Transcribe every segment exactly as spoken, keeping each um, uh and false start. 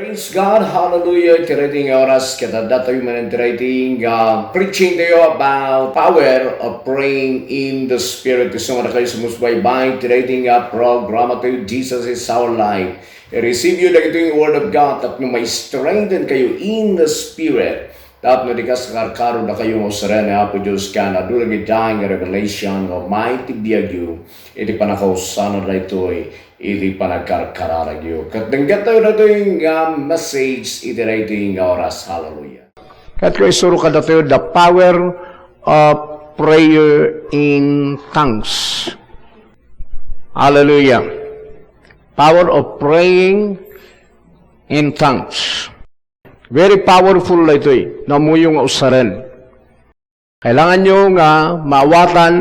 Praise God, hallelujah. Iti daytoy nga oras, ket adda tayo manen iti daytoy nga preaching tayo about power of praying in the Spirit. Isu nga dakayo sumusbaybay iti daytoy nga programa tayo, Jesus is our life. I-receive you dagitoy nga Word of God tapno ma-strengthen kayo in the Spirit. Tapno di kas karkaro dakayo nga usaren ni Apo Dios ken adu dagiti nga revelation nga umay ti biagyo iti pannakausana daytoy iti panagkarkararagyo. Ket dengget tayo daytoy nga message iti daytoy nga oras. Hallelujah. Ket ko isuro kadatayo the power of prayer in tongues. Hallelujah. Power of praying in tongues. Very powerful daytoy. Namuyo nga usaren. Kailangan nyo nga maawatan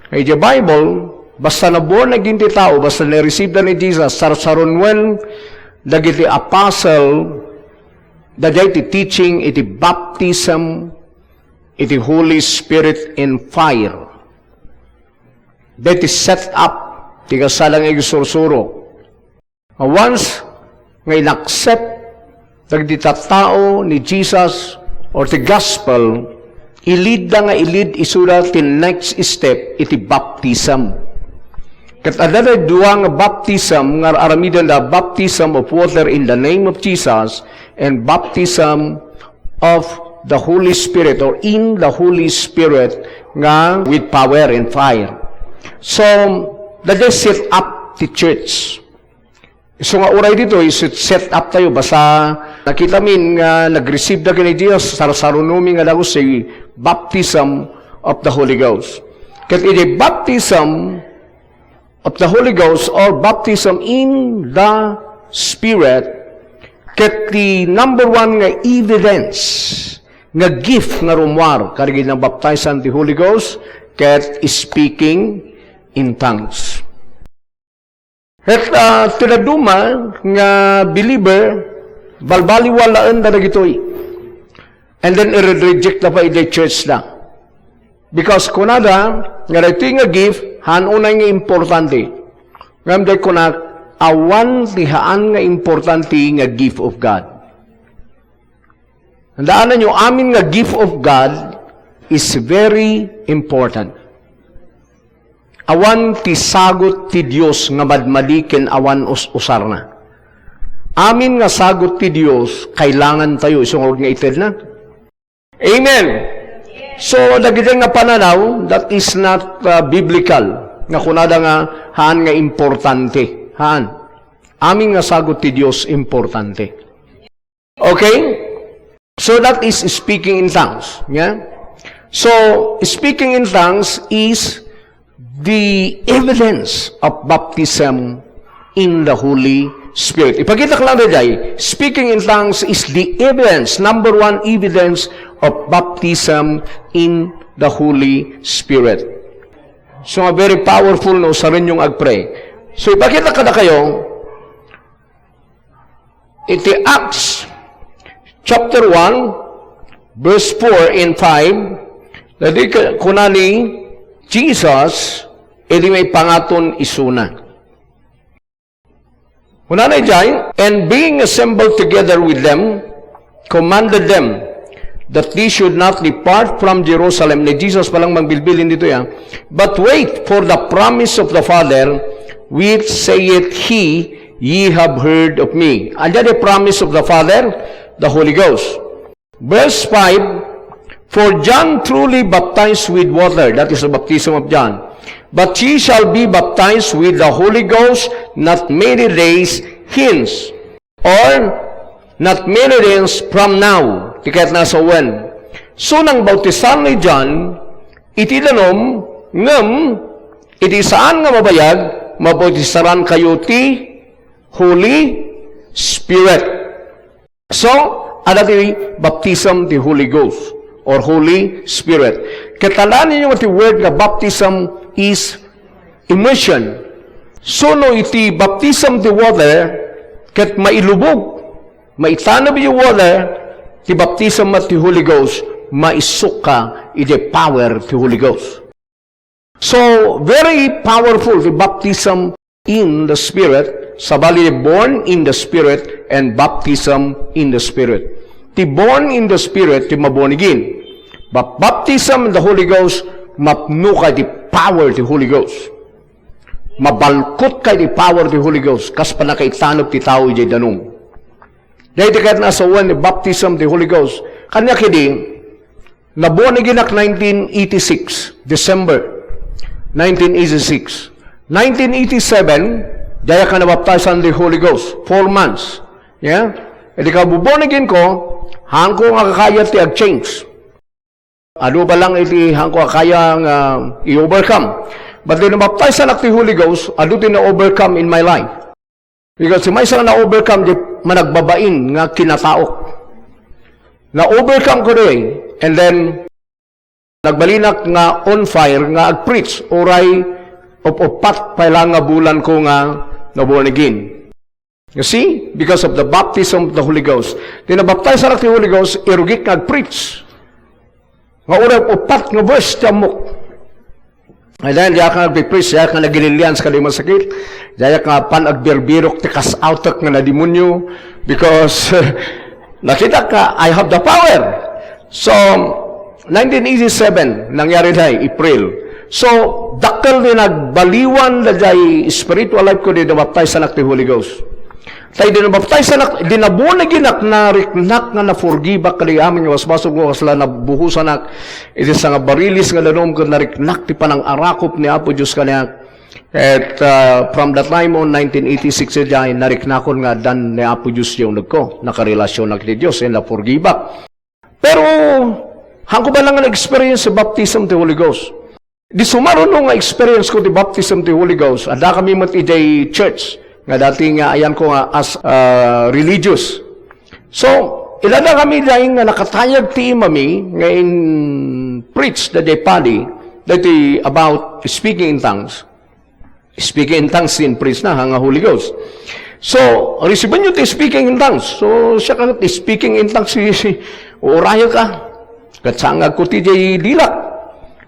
nga iti Bible, basta na-born again ti tao, basta na-receive da ni Jesus, sarsarunuen dagiti apostle, daydiay ti teaching iti baptism iti Holy Spirit and fire. Daytoy set up ti kasala nga igsursuro. Once nga inaccept dagiti tattao ni Jesus or ti gospel, ilidda nga ilid isuda ti next step iti baptism. Ket adda dua nga baptism nga aramidenda, baptism of water in the name of Jesus and baptism of the Holy Spirit or in the Holy Spirit nga with power and fire. So, that is set up the church. So nga uray ditoy, set, set up tayo. Basta nakita min nga nag-receive da ken ni Jesus, sarsarunomi nga dagus ti baptism of the Holy Ghost. Ket iti baptism of the Holy Ghost or baptism in the Spirit, ket ti number one nga evidence nga gift nga rummuar kadagiti nabaptisan ti Holy Ghost, ket speaking in tongues. Ket, ah, ti dadduma nga believer, balbaliwalaenda dagitoy. And then, i-reject da pay iti church da. Because kunada, nga daytoy nga gift, haan unay nga importante. Ngem daytoy kuna, awan ti haan nga importante nga gift of God. Tandaan niyo, amin nga gift of God is very important. Awan ti sagut ti Dios nga madmadi ken awan us-usarna. Amin nga sagut ti Dios, kailangan tayo isungrod nga itedna. Amen. So, dagiti nga pananaw, that is not, uh, biblical. Nga kunada nga, haan nga importante. Haan. Amin nga sagut ti Dios, importante. Okay? So that is speaking in tongues. Yeah? So, speaking in tongues is the evidence of baptism in the Holy Spirit. Ipakita ko lang daydiay, speaking in tongues is the evidence, number one evidence of baptism in the Holy Spirit. So nga very powerful no, usaren yung agpray. So ipakita kadakayo, iti Acts chapter one, verse four and five, daytoy ka-, kuna ni Jesus, idi maipangaton isuna. Kunana idiay, "And being assembled together with them, commanded them that they should not depart from Jerusalem." Ni Jesus palang mangbilbilin ditoy, ah. "But wait for the promise of the Father, which saith he, ye have heard of me." Ania ti promise of the Father? The Holy Ghost. Verse five, "For John truly baptized with water," that is the baptism of John, "but ye shall be baptized with the Holy Ghost not many days hence." Or, not many days from now, ti kayatna a sawen. So, nangbautisan ni John iti danum, ngem iti saan nga mabayag, mabautisarankayo ti Holy Spirit. So, adda ti baptism ti Holy Ghost or Holy Spirit. Ket tandaan ninyo nga ti word nga baptism is immersion. So, no iti baptism ti water, ket mailubog, maitaneb iti water, ti baptism met ti Holy Ghost, maisukka iti power ti Holy Ghost. So, very powerful ti baptism in the Spirit. Sabali, born in the Spirit and baptism in the Spirit. Ti born in the Spirit, ti maborn again. But baptism in the Holy Ghost, mapno ka iti power ti Holy Ghost. Mabalkot ka iti power ti Holy Ghost, kas pannakaitanep ti tao idiay danum. Daydi ket nasawen ni baptism ti Holy Ghost. Kaniak idi, naborn again ak nineteen eighty-six, December nineteen eighty-six. Nineteen eighty-seven, diayak a nabaptized in the Holy Ghost. Four months. Yeah? Idi kabu-born again ko, haanko nga kakayat ti ag-change. Adu pa lang iti haanko a kaya nga i-overcome. But then, nabaptize anak ti Holy Ghost, adu ti na-overcome in my life. Because ti maysa nga na-overcome, di managbabain nga kinataok. Na-overcome ko di, and then, nagbalinak nga on fire nga ag-preach, uray up-uppat pay lang nga bulan ko nga na-born again. You see? Because of the baptism of the Holy Ghost. Di nabaptize anak ti Holy Ghost, irugik nga ag-preach. Nga uray upat nga verse ti ammok. And then, diak nga nagpipreach, diak nga nagililians kadi masakit. Diak nga pan agbirbirok ti kas-outek nga na demonyo. Because, nakita ka, I have the power. So, nineteen eighty-seven, nangyari na, April. So, dakkel ti nagbaliwan daydiay spiritual life ko, di nabaptize anak ti Holy Ghost. Tay di nabaptize anak, di na-born again ak, nariknak nga na-forgive ak kadi amin nga basbasol ko, kasla nabuhosanak iti sangabarilis nga danum, ket nariknak ti panangarakop ni Apo Dios kaniak. At, uh, from that time on, nineteen eighty-six, idiay nariknakon nga addan ni Apo Dios ti uneg ko. Nakarelasionak ti Dios, and na-forgive ak. Pero, haanko ba lang nga na-experience ti baptism ti Holy Ghost? Di sumaruno nga experience ko ti baptism ti Holy Ghost, adda kami met idiay church nga dati nga ayanko nga as, ah, religious. So, ilada kami daydiay nga nakatayag ti imami nga in-preach daydiay padi, daytoy about speaking in tongues. Speaking in tongues, in-preach na, nga Holy Ghost. So, resibenyo ti speaking in tongues. So, siak ket speaking in tongues, si, si, uurayo ka. Ket sangagko ti diay dilak.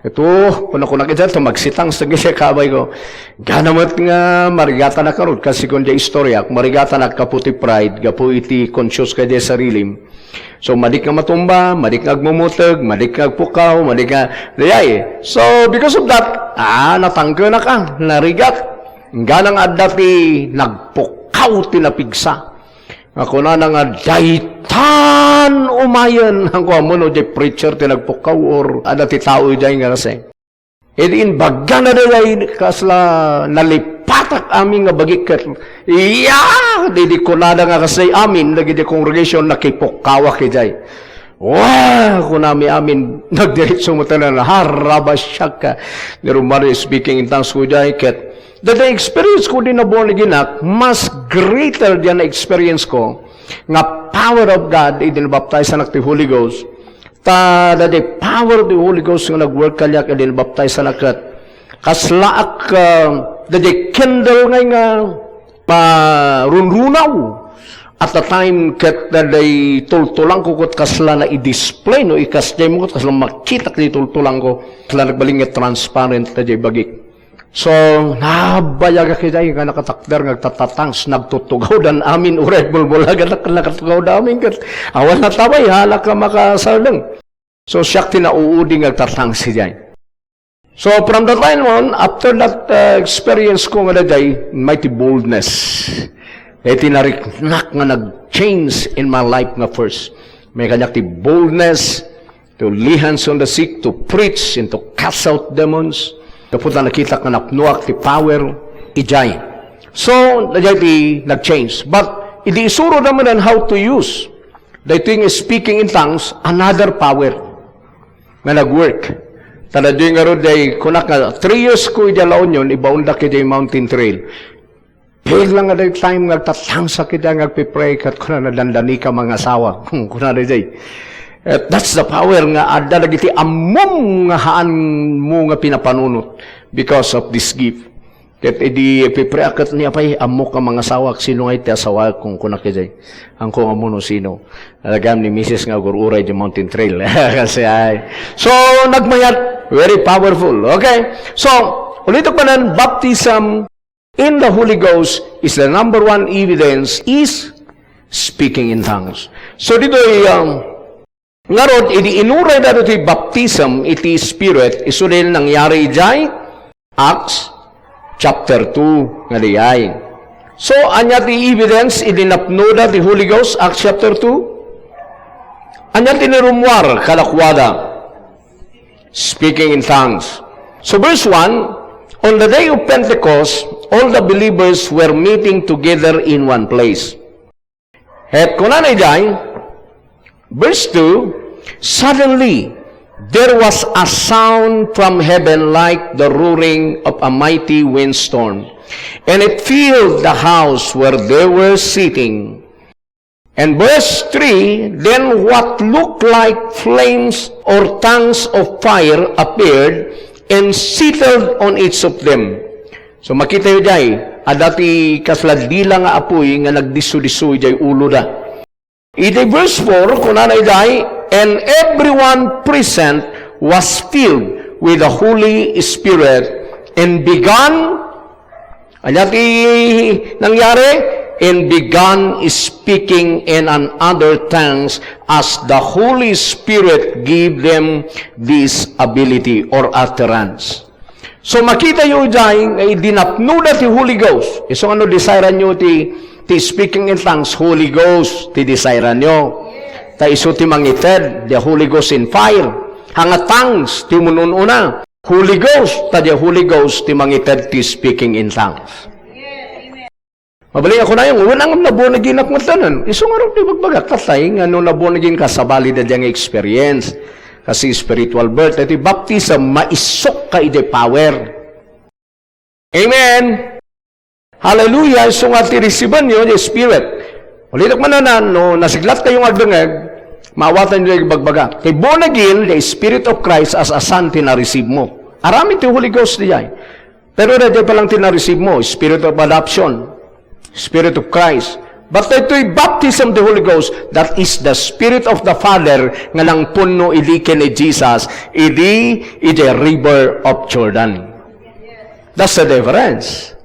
Ito, kuna-kuna kita, ito, magsitangs, nagsiya kabay ko. Gana met nga, marigatanak ngarud, kasi kun diay istorya, marigatanak gapu ti pride, gapu iti conscious ka diay sarilim. So, madik nga matumba, madik nga agmumuteg, madik nga agpukkaw, madik nga, dayay. So, because of that, ah, natangkenak, ah, narigat. Gana nga adda ti nagpukkaw ti napigsa. Nga kunana nga, "Daytan umayen," haanko ammo no diay preacher ti nagpukkaw or adda ti tao idiay nga nasay. Idi inbaggana daydiay kasla nalipatak amin nga bagik ket, iya! Daydi kunada nga kasdiay amin dagiti congregation, nakipukkawak idiay. Wa! Kunami amin, nagdiretso met a narabasiak. Ni rumari speaking in tongues ko idiay ket daydi experience ko di na-born again ak, mas greater diay na-experience ko nga power of God idi nabaptize anak ti Holy Ghost. Ta daydi power of the Holy Ghost nga nagwork kaniak idi nabaptize anak ket kasla ak, ah, daydi candle ngay nga marunrunaw. At the time ket daydi tultulangko ket kasla na-i-display no ikasdiay mo ket kasla makitak ti tultulangko. Kasla nagbalin nga transparent daydi bagik. So, nabayagak idiay nga nakatakder nga agtatatangis, nagtutugawdan amin, uray bulbulagan, nakatugawda amin, ket awan natabay, halak a makasardeng. So, siak ti nauudi nga agtatangis idiay. So, from that time on, after that, uh, experience ko nga daydiay, mighty boldness. Iti nariknak nga nag-change in my life nga first. May kaniak ti boldness, to lay hands on the sick, to preach, and to cast out demons. Gapu ta nakitak nga napnoak ti power idiay. So, daydiay ti nag-change. But, idi isurod naman on how to use daytoy nga speaking in tongues, another power nga nag-work. Ta daytoy ngarud, day, kunak nga, three years ko idiay La Union, ibaondak idiay Mountain Trail. Pigla nga day time nga agtatangsak iti nga agpipray ket kunana, "Dandani ka mangasawa." Kunana day. Eh, that's the power nga adda dagiti ammom nga haanmo nga pinapanunot because of this gift. Ket idi pipray ket ni apay, "Ammok nga mangasawa, sino nga iti asawa?" Kun kunak iti. Haanko nga ammo no sino. Alagam ni misis nga agur-uray di Mountain Trail. Kasi ay. So, nagmayat, very powerful. Okay? So, ulitek manen, baptism in the Holy Ghost is the number one evidence is speaking in tongues. So, ditoy, um, ngarud, idi inuray da ditoy baptism iti Spirit, isu din nangyari idiay Acts chapter two nga diay. So, ania ti evidence idi napnoda ti Holy Ghost, Acts chapter two? Ania ti nirummuar kadakuada? Speaking in tongues. So, verse one, "On the day of Pentecost, all the believers were meeting together in one place." Ket kunana idiay, verse two, "Suddenly, there was a sound from heaven like the roaring of a mighty windstorm, and it filled the house where they were sitting." And verse three, "Then what looked like flames or tongues of fire appeared and settled on each of them." So, makita yo jay, adda ti kasla dila nga apuy nga nagdisso-disso jay uloda. Iti verse four, kunana idiay, "And everyone present was filled with the Holy Spirit and began," ania ti nangyari? "And began speaking in another tongues as the Holy Spirit gave them this ability or utterance." So, makita yo idiay nga idi napnoda ti Holy Ghost. Isu nga no desiran yo ti, ti speaking in tongues, Holy Ghost ti desiran yo. Ta isu ti mangited, the Holy Ghost in fire. Haan nga tongues ti umun-una. Holy Ghost, ta the Holy Ghost ti mangited ti speaking in tongues. Mabalin nga kunayo, "Wen, ngem naborn again-ak metten." Isu ngarud ti ibagbagak, tatay, nga no naborn again ka, sabali daydiay nga experience. Kasi spiritual birth, iti baptism, maisukka iti power. Amen. Hallelujah. Isu nga ti resibenyo, the Spirit. Ulitek manen, no nasiglat kayo nga agdengngeg, maawatan yo ti ibagbagak. Ti born again, the Spirit of Christ as a son ti na-receive mo. Aramid ti Holy Ghost diay. Pero daydiay pa lang ti na-receive mo, Spirit of adoption, Spirit of Christ. But daytoy baptism of the Holy Ghost, that is the Spirit of the Father nga nangpunno idi ken ni Jesus, idi, idi river of Jordan. That's the difference.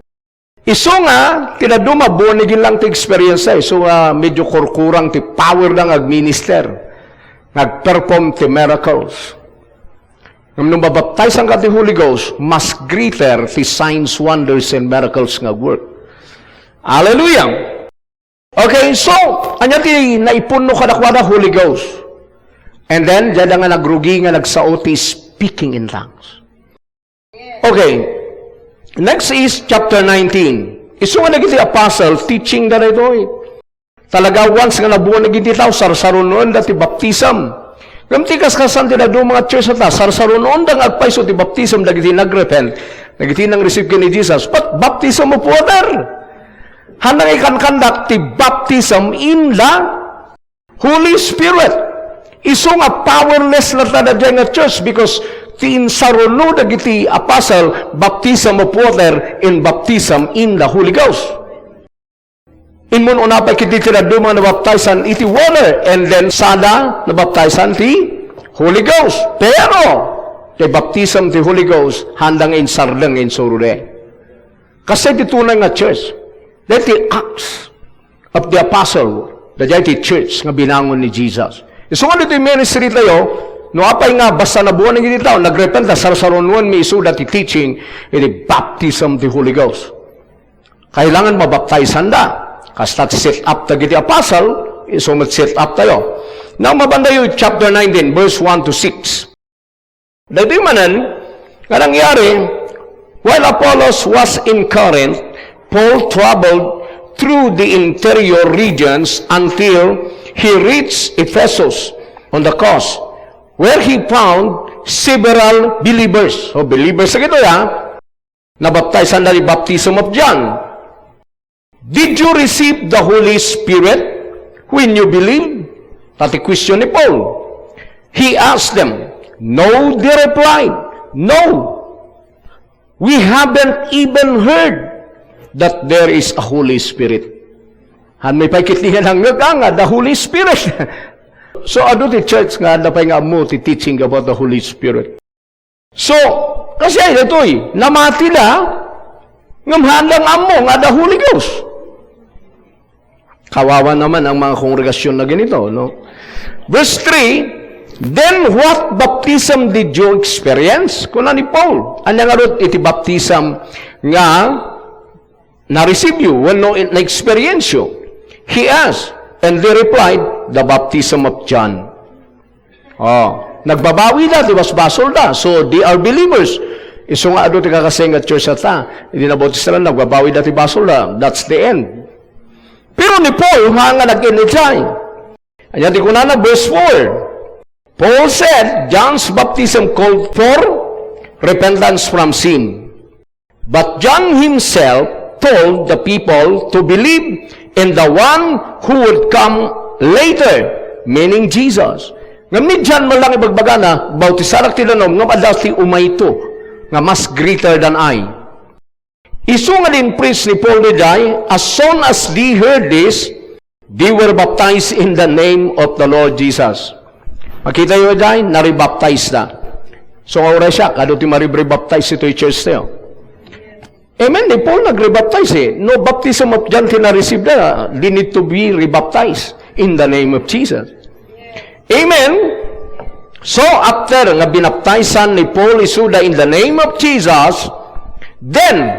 Isu nga, ti dadduma, born again lang ti experience da. Isu nga, medyo kurkurang ti power da nga agminister, nga agperform ti miracles. Ngem no mabaptaisan ka ti Holy Ghost, mas greater ti signs, wonders, and miracles nga work. Hallelujah! Okay, so, ania ti naipunno kadakuada? Holy Ghost. And then, diada nga nagrugi nga nagsao ti speaking in tongues. Okay. Next is chapter nineteen. Isu nga dagiti apostle, teaching da daytoy. Talaga, once nga nabuan dagiti tao, sarsarunoen da ti baptism. Ngem ti kaskasan ti dadduma nga church ta, sarsarunoen da nga agpayso ti baptism dagiti nagrepent, dagiti nang-receive ken ni Jesus. But baptism of water. Haan nga ikankandak ti baptism in the Holy Spirit. Isu nga powerless latta daydiay nga church because ti insaruno dagiti apostle, baptism of water and baptism in the Holy Ghost. Immun-una pay ketdi ti dadduma nga nabaptaisan iti water, and then sada nabaptaisan ti Holy Ghost. Pero, ti baptism ti Holy Ghost, haan da nga insardeng, insurude. Kasi ti tunay nga church, daytoy Acts of the Apostle, daydiay ti church nga binangon ni Jesus. Isu nga ditoy ministry tayo, no apay nga basta nabuan iti tao, nagrepenta, sarsarunoenmi isuda ti teaching, iti baptism ti Holy Ghost. Kailangan mabaptaisan da. Kasta ti set up dagiti apostle, isu met set up tayo. Now, mabandayo chapter nineteen, verse one to six. Daytoy manen nga nangyari, while Apollos was in Corinth, Paul traveled through the interior regions until he reached Ephesus on the coast, where he found several believers. So, believers na ito, ya. Nabaptaisan da ti baptism of John. "Did you receive the Holy Spirit when you believed?" Ta ti question ni Paul. He asked them. "No," they replied. "No. We haven't even heard that there is a Holy Spirit." Haan mi pay ketdi nga nangngeg nga the Holy Spirit. So, adu ti church nga adda pay nga ammo ti teaching about the Holy Spirit. So, kasi ay daytoy, namati da, Ngem haan lang ammo nga adda Holy Ghost. Kawawa naman ang mga kongregasyon na ganito, no? Verse three, "Then what baptism did you experience?" Kuna ni Paul, "Ania ngarud iti baptism nga na-receive yo wenno in-, na-experience yo?" He asked, and they replied, "The baptism of John." Oh, nagbabawida ti basbasolda. So, they are believers. Isu nga adu ti kakasengga church ta, idi nabautisda, nagbabawida ti basolda. That's the end. Pero ni Paul, haan nga nag-end idiay. Ania ti kunana, verse four. Paul said, "John's baptism called for repentance from sin. But John himself told the people to believe in the one who would come later," meaning Jesus. Ngem ni John man lang ibagbagana, "Bautisarak ti danum, ngem adda ti umayto nga mas greater than I." Isu nga din-preach ni Paul diay, as soon as they heard this, they were baptized in the name of the Lord Jesus. Makita yo diay, na-rebaptize da. So, nga oras siya, kadu ti ma-rebaptize itoy church tayo. Amen. Ni Paul nag-rebaptize eh. No baptism of John ti na-receive da, they need to be rebaptized in the name of Jesus. Amen. So, after nga binaptizan ni Paul isuda in the name of Jesus, then,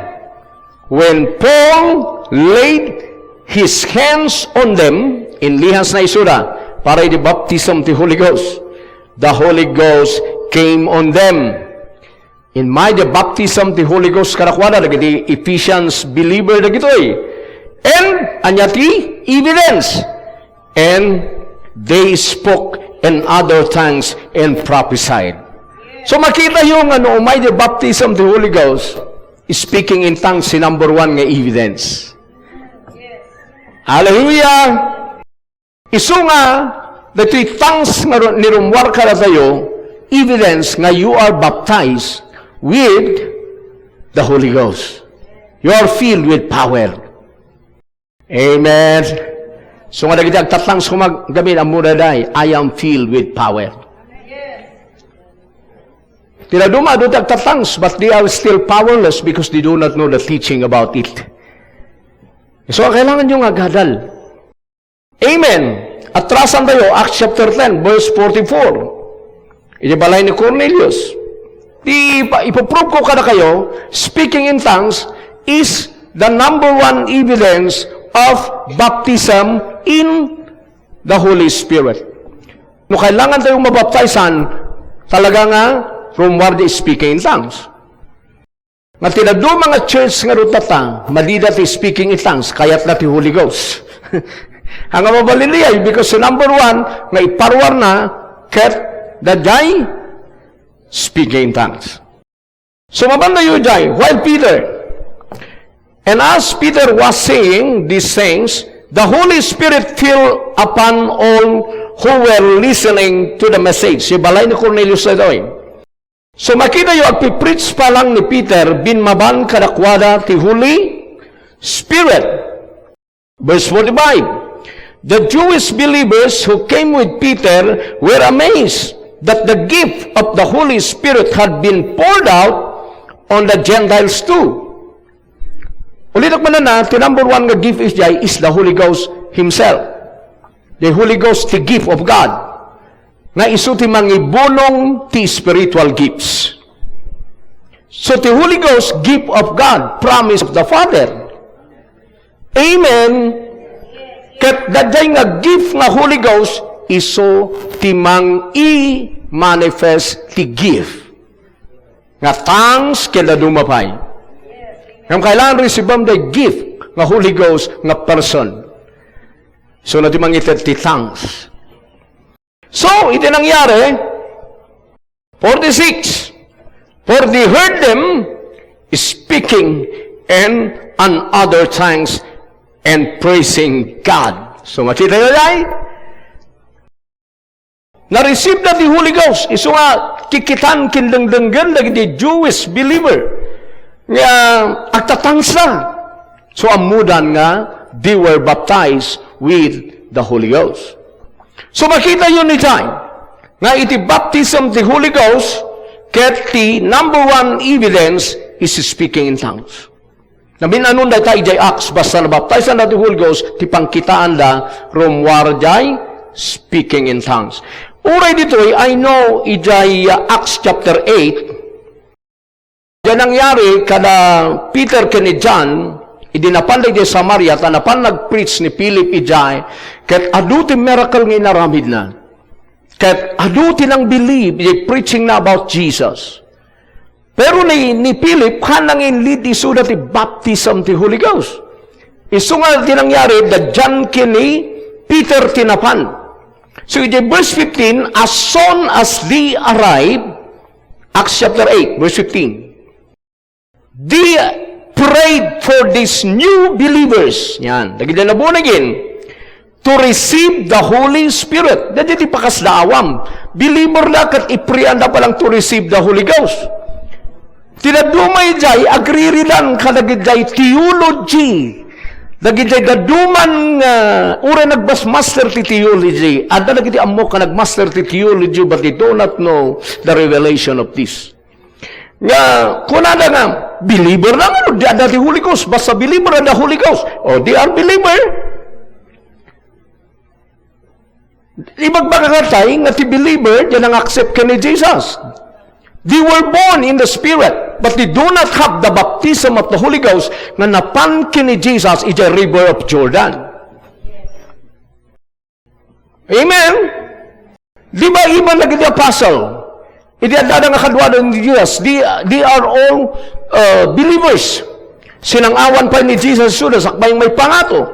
when Paul laid his hands on them, inlihasna isuda para iti baptism ti Holy Ghost, the Holy Ghost came on them. Immay ti baptism ti Holy Ghost kadakuada dagiti Ephesians believer dagitoy. And ania ti evidence? And they spoke in other tongues and prophesied. So, makita yo nga no umay ti baptism ti Holy Ghost, speaking in tongues ti number one nga evidence. Hallelujah! Isu nga, daytoy tongues nga ru-, ni rummuar kadatayo, evidence nga you are baptized with the Holy Ghost. You are filled with power. Amen. So nga dagiti agtatangs kumag-, gamin, ammona diay, "I am filled with power." Ti dadduma, adu ti agtatangs, but they are still powerless because they do not know the teaching about it. So, kailangan nyo nga agadal. Amen. Atrasan tayo, Acts chapter ten, verse forty-four. Iti balay ni Cornelius. Ti ipa-, ipoprove ko kadakayo, speaking in tongues is the number one evidence of baptism in the Holy Spirit. No kailangan tayo mabaptizan, talaga nga rummuar ti speaking in tongues. Nga ti dadduma nga church nga rutata, madida ti speaking in tongues, kayatna ti Holy Ghost. Ania nga mabalin diay, because number one, nga iparwarna, ket daydiay speaking in tongues. So, mabantayo diay, while Peter, and as Peter was saying these things, the Holy Spirit fell upon all who were listening to the message. Ti balay ni Cornelius daytoy. So, makitayo, agpi-preach pa lang ni Peter, binmaban kadakuada ti Holy Spirit. Verse forty-five, "The Jewish believers who came with Peter were amazed that the gift of the Holy Spirit had been poured out on the Gentiles too." Ulitek manen, ti number one nga gift is diay is the Holy Ghost Himself. The Holy Ghost, the gift of God. Nga isu ti mangibunong ti spiritual gifts. So, ti Holy Ghost, gift of God, promise of the Father. Amen. Ket daydiay nga gift nga Holy Ghost, isu ti mangi-manifest ti gift. Nga tongues ken dadduma pay. Ngem kailangan receive-am the gift nga Holy Ghost nga person. So, na ti mangited ti tongues. So, iti nangyari, forty-six, "For they heard them speaking in another tongues and praising God." So, makitayo diay? Na-receive na ti Holy Ghost. Isu nga, kikkitan ken dengdenggen dagiti Jewish believer nga agtatangsa. So, ammodan nga they were baptized with the Holy Ghost. So, makitayo ni Jai nga iti baptism ti Holy Ghost, ket ti number one evidence is speaking in tongues. Namin-anon dayta idiay Acts, basta nabaptaisan da ti Holy Ghost, ti pangkitaanda, rummuar diay speaking in tongues. Uray ditoy, I know, idiay, uh, Acts chapter eight, diay nangyari kada Peter ken ni John, idi napan da idiay Samaria, ta napan nag-preach ni Philip idiay, ket adu ti miracle nga inaramidna. Ket adu ti nang-believe idiay preaching na about Jesus. Pero ni, ni Philip, haan nang-inlead isuda ti baptism ti Holy Ghost. Isu nga ti nangyari, da John ken ni Peter ti napan. So, iti verse fifteen, as soon as they arrived, Acts chapter eight, verse fifteen, they prayed for these new believers. Yan. Dagiti na born again, to receive the Holy Spirit. Dagiti pakasdaawam. Believer da ket iprayanda pa lang to receive the Holy Ghost. Ti dadduma idiay, agriridan kadagiti theology. Dagiti dadduman nga, uray nagbas-, master ti theology. Adda dagiti ammok nga nagmaster ti theology, but they do not know the revelation of this. Nga, kunada nga, believer na nga, di adda ti Holy Ghost. Basta believer, adda Holy Ghost. O, they are believer. Ibagbaga katay nga ti believer, diay nang-accept ken ni Jesus. They were born in the Spirit, but they do not have the baptism of the Holy Ghost nga napan ken ni Jesus idiay River of Jordan. Amen? Di ba, even dagiti apostle, idi addada nga kaduada ni Jesus, they, they are all, uh, believers. Sinang-awan pay ni Jesus Judas, sakbay maipangato.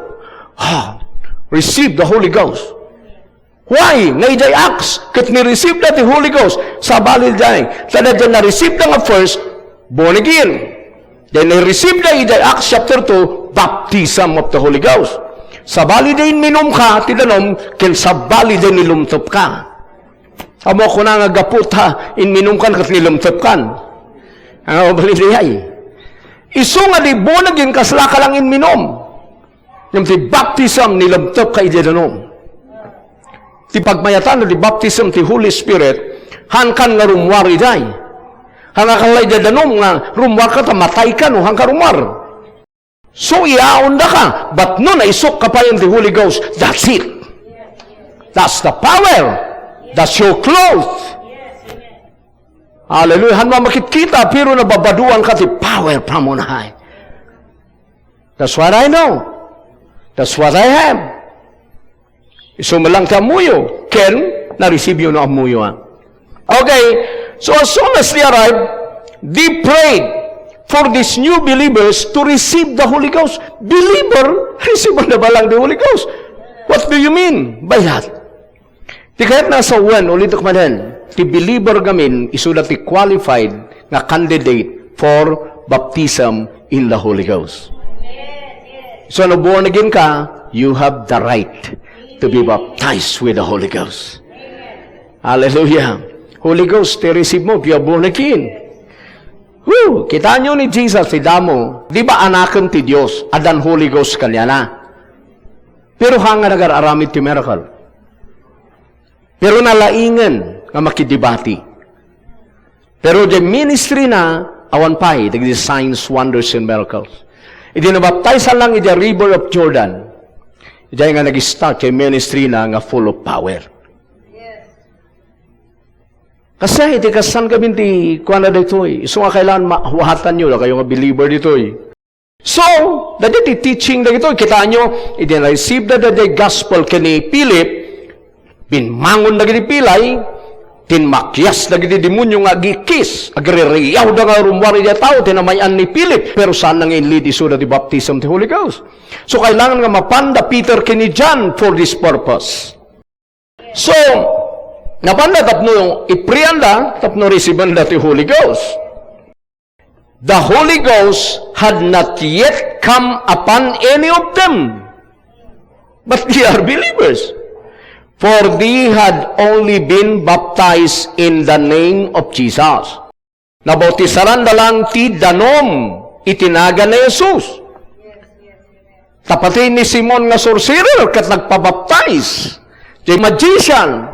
Ah, receive the Holy Ghost. Why? Nga idiay Acts, ket ni-receive da ti Holy Ghost. Sabali diay, ta diay na-receive da nga first, born again. Then ni-receive da idiay Acts chapter two, baptism of the Holy Ghost. Sabali diay inminumka ti danum, ken sabali diay nilumtepka. Ammo kuna nga gapu ta inminumkan ket nilumtepkan. Ano, bali diay. Isu nga di born again, kaslaka lang inminum. Ngem ti baptism, nilumtepka idiay danum. Ti pagmayatan ti baptism ti Holy Spirit, haankan nga rummuar idiay. Haan nga kasla idiay danum nga rummuarka ta matayka no haanka rummuar. So, iyaondaka, but no naisukka pay ti Holy Ghost, that's it. That's the power. That's your cloth. Hallelujah. Haan makitkita, pero nababaduanka ti power from on high. That's what I know. That's what I have. Isu met lang ti ammoyo, ken na-receive yo no ammoyo, ah. Okay, so as soon as they arrived, they prayed for these new believers to receive the Holy Ghost. Believer, receive na ba lang the Holy Ghost? What do you mean by that? Ti kayatna a sawen, ulitek manen, ti believer ngamin, isuda ti qualified nga candidate for baptism in the Holy Ghost. So, no born again ka, you have the right to be baptized with the Holy Ghost. Hallelujah. Holy Ghost, ti receive mo, if you are born again. Woo! Kitaenyo ni Jesus, ti damo. Di ba anaken ti Dios? Addan Holy Ghost kaniana. Pero haan nga nagar-aramid ti miracle. Pero nalaingen nga makidebate. Pero the ministry na, awan pay, dagiti signs, wonders, and miracles. Idi nabaptaisan lang iti River of Jordan, idiay nga nag-start ti ministry na nga full of power. Kasi iti kasan kami ti kuana daytoy. Isu nga kailangan ma-, wahatanyo, dakayo nga believer ditoy. So, dagiti teaching dagitoy, kitaenyo, idi na-receive da dagiti gospel ken ni Philip, bimmangon dagiti pilay, tinmakias dagiti demonio nga agikis, agririyaw da nga rummuar iti tao, tinamay-an ni Philip, pero saan nga inlead isuda ti baptism ti Holy Ghost. So, kailangan nga mapan da Peter ken ni John for this purpose. So, napan da tapno iprayanda, tapno receive-anda ti Holy Ghost. The Holy Ghost had not yet come upon any of them, but they are believers. For they had only been baptized in the name of Jesus. Nabautisaran da lang ti danum iti nagan ni Jesus. Ta pati ni Simon nga sorcerer ket nagpabaptize. Ti magician,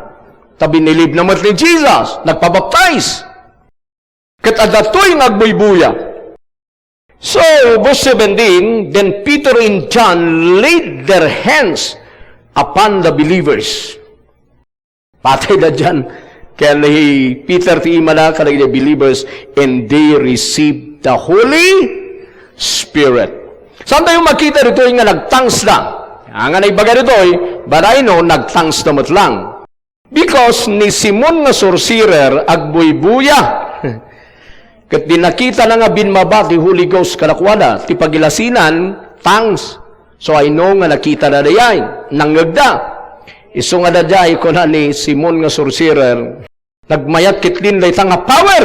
ta binilib na met ni Jesus, nagpabaptize. Ket adda toy nga agbuybuya. So, verse seventeen, "Then Peter and John laid their hands upon the believers." Patay da diyan. Ken ni Peter ti imana kadagiti believers, and they received the Holy Spirit. Saan tayo makita ditoy nga nagtangs da? Ang nga naibaga ditoy, but I know, nagtangs da met lang. Because ni Simon nga sorcerer agbuybuya. Ket di nakitana nga binmaba ti Holy Ghost kadakuada, ti pagilasinan, tongues. So, I know nga nakitana dayay, nangngegda. Isu nga dayay, kuna ni Simon nga sorcerer, "Nagmayat ketdin dayta nga power.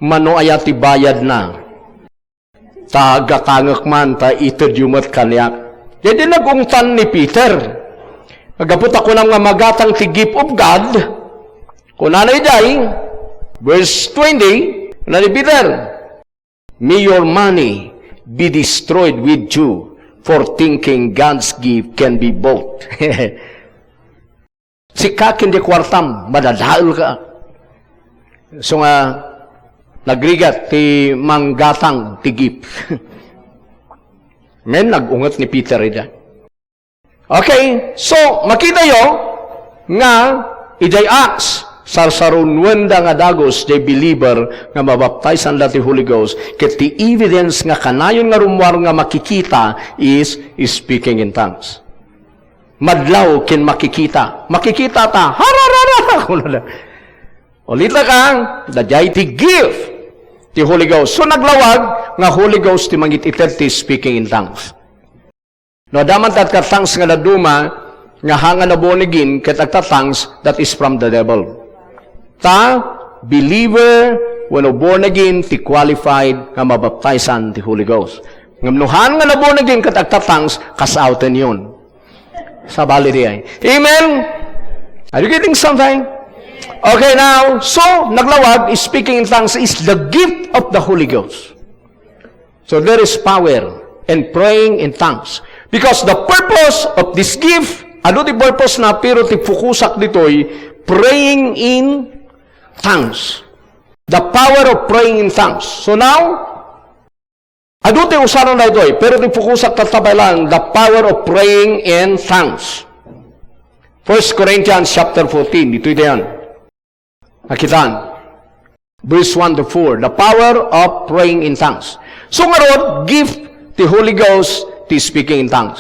Mano aya ti bayadna? Ta agatangek man, ta itedyo met kaniak." Daydi nag-ungtan ni Peter. Gapu ta kunam nga magatang ti gift of God, kunana idiay, verse twenty, kuna ni Peter, "May your money be destroyed with you for thinking God's gift can be bought." Sika ken di kuartam, madadaelka. So nga, nagrigat ti manggatang ti gift. Amen? Nag-unget ni Peter ida. Okay, so, makitayo nga idiay Acts, sarsarunoenda nga dagus diay believer nga mabaptizanda ti Holy Ghost, ket ti evidence nga kanayon nga rummuar nga makikita is speaking in tongues. Madlaw ken makikita. Makikita ta, "Hararara!" kunada. Ulitek, daydiay ti gift ti Holy Ghost. So, naglawag nga Holy Ghost ti mangit-ited ti speaking in tongues. No, adda man ti agta-tongues nga dadduma, nga haan nga na-born again, ket agta-tongues, that is from the devil. Ta, believer, wenno born again, ti qualified nga mabaptizan ti Holy Ghost. Ngem no haan nga na-born again ket agta-tongues, kasaoten yon. Sabali diay. Amen? Are you getting something? Okay, now, so, naglawag, speaking in tongues is the gift of the Holy Ghost. So there is power in praying in tongues. Because the purpose of this gift, adu ti purpose na, pero ti fokusak ditoy, praying in tongues. The power of praying in tongues. So now, adu ti usaran daytoy, pero ti fokusak tatta pay lang, the power of praying in tongues. First Corinthians chapter fourteen, ditoy diay. Nakitaan. Verse one to four, the power of praying in tongues. So ngarud, gift ti Holy Ghost ti speaking in tongues.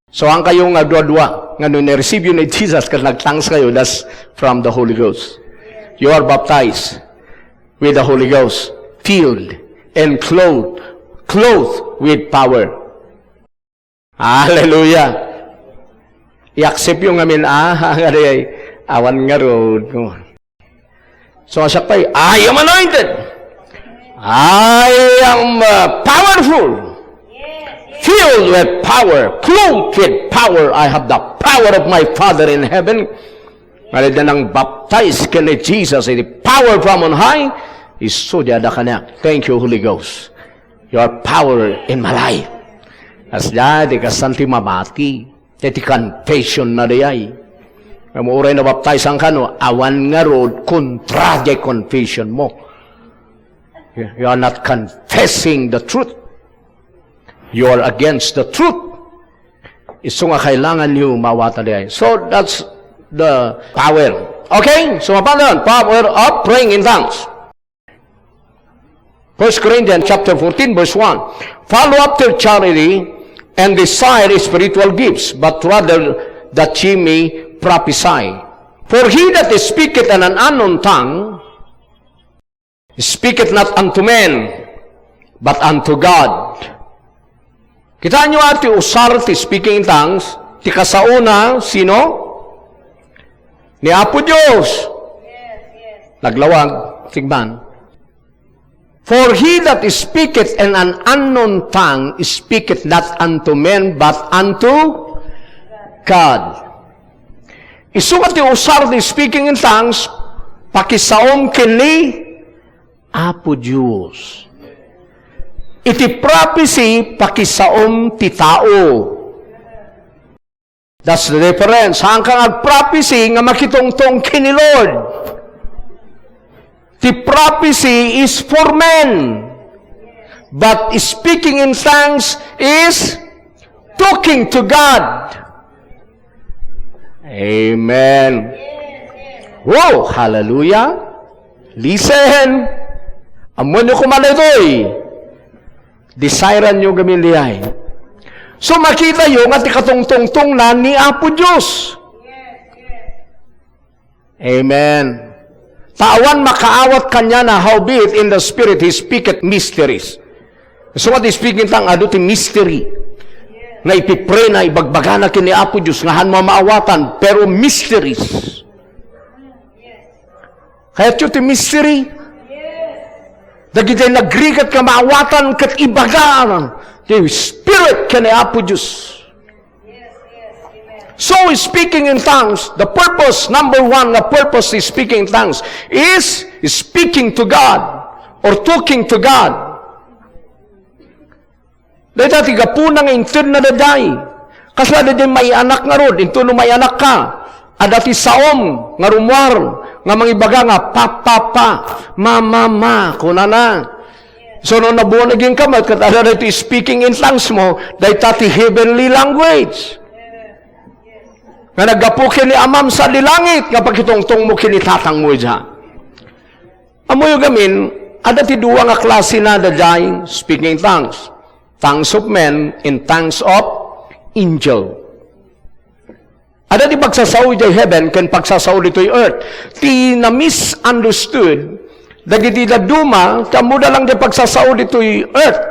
So, haankayo nga dua-dua, nga no ni-receive yo ni Jesus ket nag-tongues kayo, that's from the Holy Ghost. You are baptized with the Holy Ghost, filled and clothed, clothed with power. Hallelujah. I-accept yo ngamin, ah, nga di ay awan ngarud. So, siak pay, "I am anointed. I am, uh, powerful. Filled with power. Clothed with power. I have the power of my Father in heaven." Nga di nang baptize ken ni Jesus iti power from on high, isu di ada kaniak, "Thank you, Holy Ghost. Your power in my life." Kasdiay, di kasan ti mabati. Iti confession na diay. Ngem uray nabaptizan ka, no, awan ngarud kontra diay confession mo. You are not confessing the truth. You are against the truth. Isu nga kailangan niyo mawata diay. So, that's the power. Okay? So, mapanon, power of praying in tongues. First Corinthians chapter fourteen, verse one. "Follow after charity and desire spiritual gifts, but rather that ye may prophesy. For he that speaketh in an unknown tongue speaketh not unto men, but unto God." Kitaan nyo, ah, ti usar ti speaking in tongues, ti kasaona, sino? Ni Apo Dios. Naglawag, tigman. "For he that speaketh in an unknown tongue speaketh not unto men, but unto God." Isu nga ti usar ti speaking in tongues, pakisaom ken ni Apo Dios. Iti prophecy, pakisaom ti tao. That's the difference. Haanka nga agprophecy nga makitungtong ken ni Lord. Ti prophecy is for men. But speaking in tongues is talking to God. Amen. Wow, hallelujah. Listen. Ammoenyo koma daytoy. Desireanyo gamin diay. So, makitayo nga ti katungtungtongna ni Apo Dios. Amen. Ta awan makaawat kaniana, howbeit in the Spirit He speaketh mysteries. So, what is speaking tongue? Adu ti mystery. Nga ipiprayna, ibagbagana ken ni Apo Dios, nga haan mo maawatan, pero mysteries. Kayatyo ti mystery? Dagiti nagrigat nga maawatan ket ibaga ti Spirit ken ni Apo Dios. So, speaking in tongues, the purpose, number one, the purpose is speaking in tongues is speaking to God or talking to God. Dayta ti gapuna nga intedna daydiay. Kasla daydiay maianak ngarud, intono maianakka, adda ti saom nga rummuar nga mangibaga nga, "Pa, pa, pa, ma, ma, ma," kunana. So, no nabuan again ka met, ket adda daytoy speaking in tongues mo, dayta ti heavenly language. Nga naggapu ken ni Amam sadi langit, nga pakitungtong mo ken ni Tatang mo idiay. Ammoyo gamin, adda ti dua nga klase na daydiay speaking in tongues. Tongues of men and tongues of angel. Adda ti pagsasao idiay heaven ken pagsasao ditoy earth. Ti na-misunderstood dagiti dadduma, ti ammoda lang ti pagsasao ditoy earth.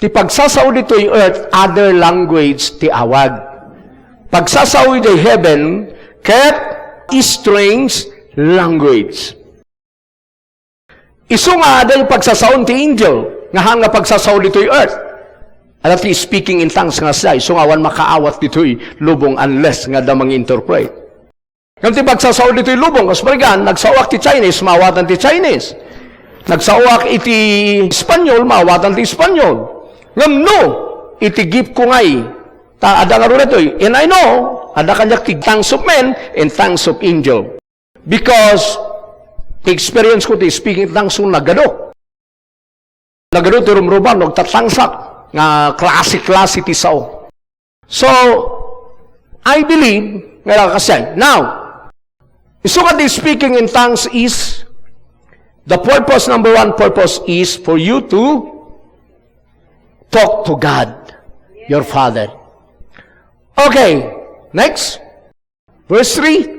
Ti pagsasao ditoy earth, other language ti awag. Pagsasao idiay heaven, ket strange language. Isu nga adda ti pagsasaon ti angel, nga haan nga pagsasao ditoy earth. Adda ti speaking in tongues nga siya, isu nga awan makaawat ditoy lubong unless nga adda mangi-interpret. Ngem ti pagsasao ditoy lubong, kas parigan, nagsaoak ti Chinese, maawatan ti Chinese. Nagsaoak iti Espanyol, maawatan ti Espanyol. Ngem no, iti gift ko ngay, ta adda ngarud daytoy. And I know, adda kaniak ti tongues of men and tongues of angel. Because ti experience ko ti speaking tongues, nagadu. Nagadu ti rumruba, nagtatangsak, nga klase-klase ti sao. So, I believe, nga kasay. Now, isu nga ti speaking in tongues is, the purpose, number one purpose is for you to talk to God, your Father. Okay, next. Verse three.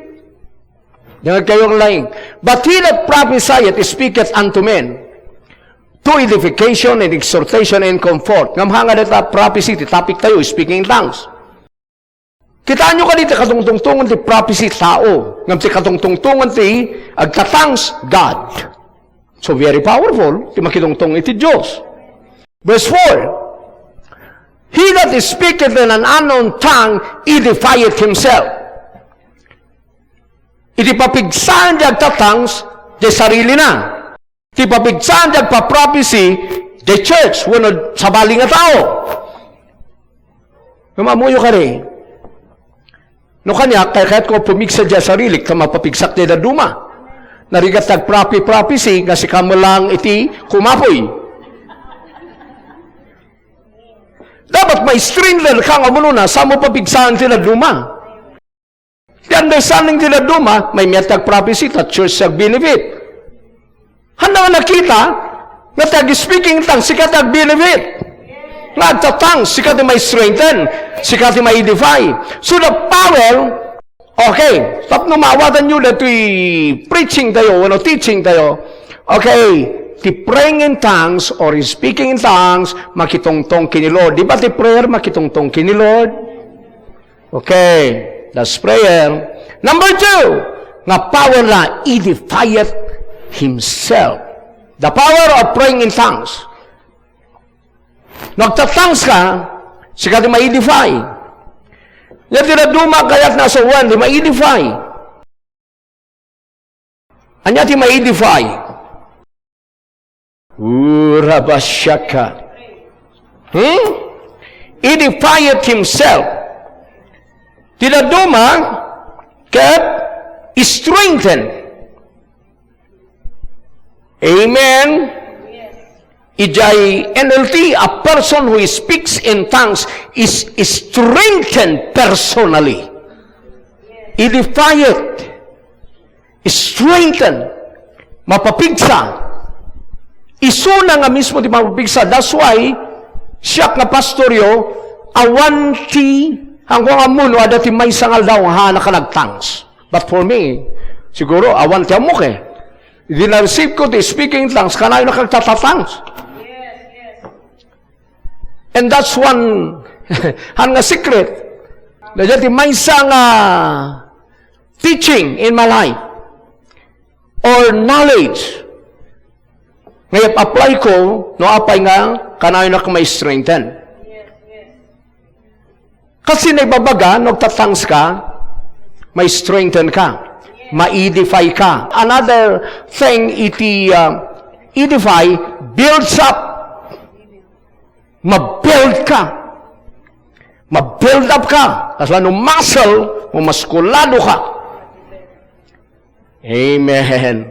Dengngeg kayo ang laing. "But he that prophesieth speaketh unto men to edification and exhortation and comfort." Ngem haan nga dayta prophecy, ti topic tayo, speaking in tongues. Kitaenyo kadi ti katungtungtongan ti prophecy tao, ngem ti katungtungtongan ti agta-tongues, God. So, very powerful ti makitungtong iti Dios. Verse four, "He that speaketh in an unknown tongue edifieth himself." Iti papigsaan ti agta-tongues, ti sarilina. Ti papigsaan ti agpa-prophecy, the church, wenno sabali nga tao. Mamamuyo kadi. No kaniak, kayatko pumigsa diay sarilik, ta mapapigsak diay dadduma. Narigat ti agpropi-prophecy, nga sika met lang iti kumapoy. Dapat ma-strengthen ka nga umuna, sa mo papigsaan ti dadduma. Ti understanding ti dadduma, mayat ti agprophecy, ta church ti agbenefit. Haan nga nakita, nga ti ag-speaking in tongues, sika ti agbenefit. Nga agta-tongues, sika ti ma-strengthen, sika ti ma-edify. So the power, okay, tapno maawatanyo daytoy preaching tayo, wenno teaching tayo, okay, ti praying in tongues or speaking in tongues, makitungtong ken ni Lord. Di ba ti prayer makitungtong ken ni Lord? Okay, that's prayer. Number two, nga power na edifieth himself. The power of praying in tongues. No agta-tongues ka, sika ti ma-edify. Nya ti dadduma kayat na sa uwan, ti ma-edify. Ania ti ma-edify? Urabashaka. Hmm? Edifieth himself. Ti dadduma, ket strengthen. Amen. Idiay N L T, a person who speaks in tongues is strengthened personally. Edified. Strengthened. Mapapigsa. Isuna nga mismo ti mapapigsa. That's why, siak nga pastoryo, awan ti, haanko nga ammo no adda ti maysa nga aldaw nga haanka nag-tongues. But for me, siguro, awan ti ammok eh. Idi na-receive ko ti speaking in tongues, kanayon a kagtata-tongues. And that's one, han nga secret. Dayta ti maysa nga teaching in my life or knowledge nga i-apply ko no apay nga kanayon a ma-strengthen. Kasi naibabaga, no agta-tongues ka, ma-strengthen ka, ma-edify ka. Another thing iti, uh, edify, builds up. Ma-build ka. Ma-build up ka. Kasla no muscle, mamaskulado ka. Amen.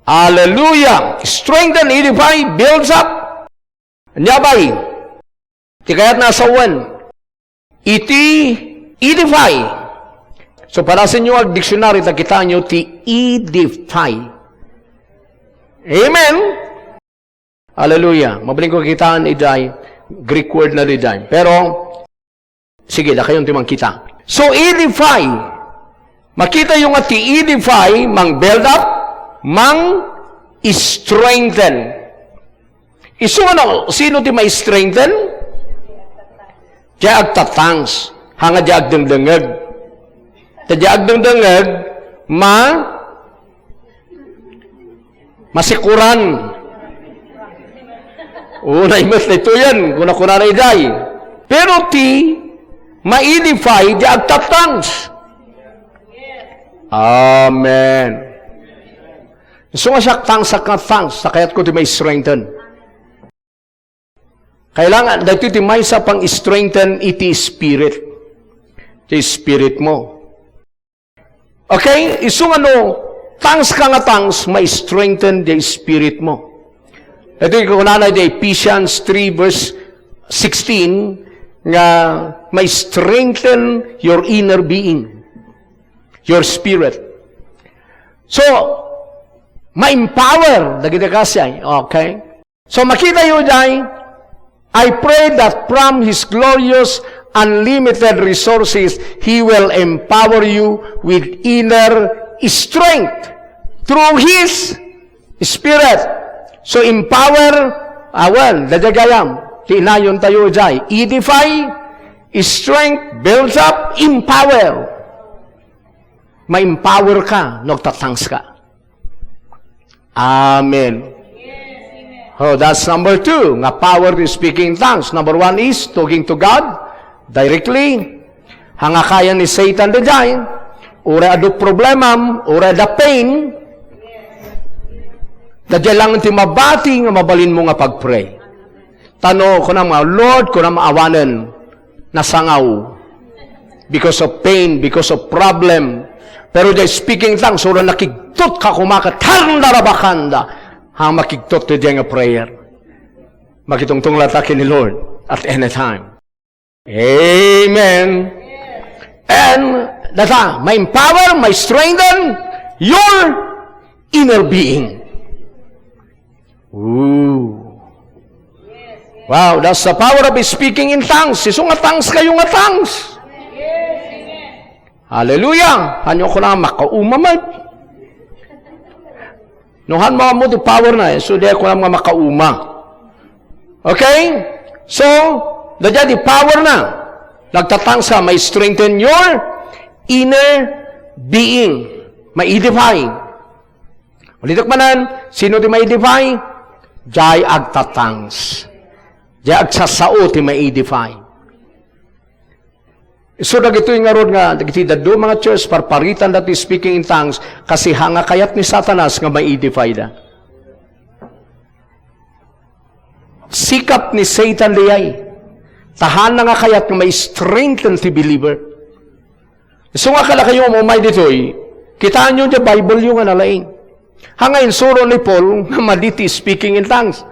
Hallelujah. Strengthen, edify, builds up. Ania bay, ti kayatna a sawen iti edify. So, padasenyo ag dictionary, ta kitaenyo ti edify. Amen? Hallelujah. Mabalin ko kitaan idiay Greek word na diay. Pero, sige, dakayon ti mangkita. So, edify. Makitayo nga ti edify, mang-build up, mang-strengthen. Isu nga no, sino ti ma-strengthen? Diay agta-tongues. Hanga diay agdengdengngeg. Ta diay agdengdengngeg, ma-, masikuran. Unay met daytoyen, kuna-kunana idiay. Pero ti ma-edify, diay agta-tongues. Amen. Isu nga siak, tongues, siak nga tongues, ta kayatko ti ma-strengthen. Kailangan, daytoy ti maysa pang-strengthen iti spirit. Ti spirit mo. Okay? Isu nga no, tongues ka nga tongues, ma-strengthen ti spirit mo. Ito yung kunana di Ephesians three verse sixteen, nga ma-strengthen your inner being, your spirit. So, ma-empower dagiti kasdiay. Okay? So, makitayo diay, I pray that from His glorious, unlimited resources, He will empower you with inner strength through His Spirit. So, empower, ah, well, daydiay gayam, ti inayontayo diay, edify, strength, builds up, empower. Ma-empower ka, no agta-tongues ka. Amen. Oh, that's number two, nga power to speaking in tongues. Number one is talking to God directly. Hanga kaya ni Satan daydiay, uray adu problemam, uray adda pain, daydiay lang ti mabati nga mabalinmo nga pag-pray. Ta no, kunam nga, "Lord," kunam, "awanen, nasangaw." Because of pain, because of problem. Pero the speaking tongues, uray nakigtot ka kumakat, "Handa rabakanda." Ha, makigtot ti diay nga prayer. Makitungtong latta ken ni Lord at any time. Amen. And, data, ma-empower, ma-strengthen your inner being. Ooh. Wow, that's the power of speaking in tongues. Isu nga tongues kayo nga tongues. Hallelujah. Hanyo ko na makauma met. No, han mo, mo ti power na, eh. So, di ko lang nga makauma. Okay? So, daydiay ti power na. Nagta-tongues ka, ma-strengthen your inner being. Ma-edify. Ulitek manen, sino ti ma-edify? Diay agta-tongues. Diay agsasao ti ma-edify. So, dagitoy ngarud nga, dagiti dadduma nga church, parparitanda ti speaking in tongues, kasi hanga kayat ni Satanas nga ma-edify da. Sikap ni Satan diay. Ta hana nga kayat nga ma-strengthen ti believer. Isu nga kadakayo nga umay ditoy, kitaenyo diay Bible yo nga nalaing. Hanga insuro ni Paul nga madi ti speaking in tongues.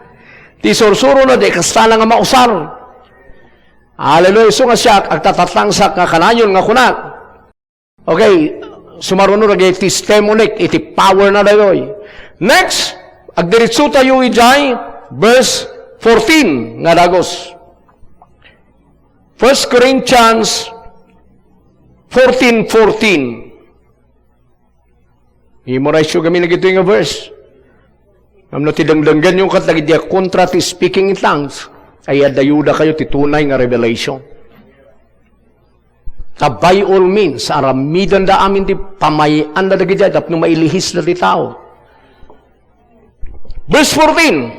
Ti sursurona, di kasta nga mausar. Hallelujah. Isu nga siak, agtatatangsak nga kanayon nga kunak. Okay, sumaruno dagiti testimony iti power na daytoy. Next, agdiretso tayo idiay verse fourteen nga dagus. First Corinthians fourteen fourteen. Memorize yo gamin dagitoy nga verse. Ngem no ti dengdenggenyo ket dagiti kontra ti speaking in tongues, ay adda yuda kayo ti tunay nga revelation. Ta by all means, aramidenda amin ti pamay-anda dagiti tapno mailihisda ti tao. Verse fourteen,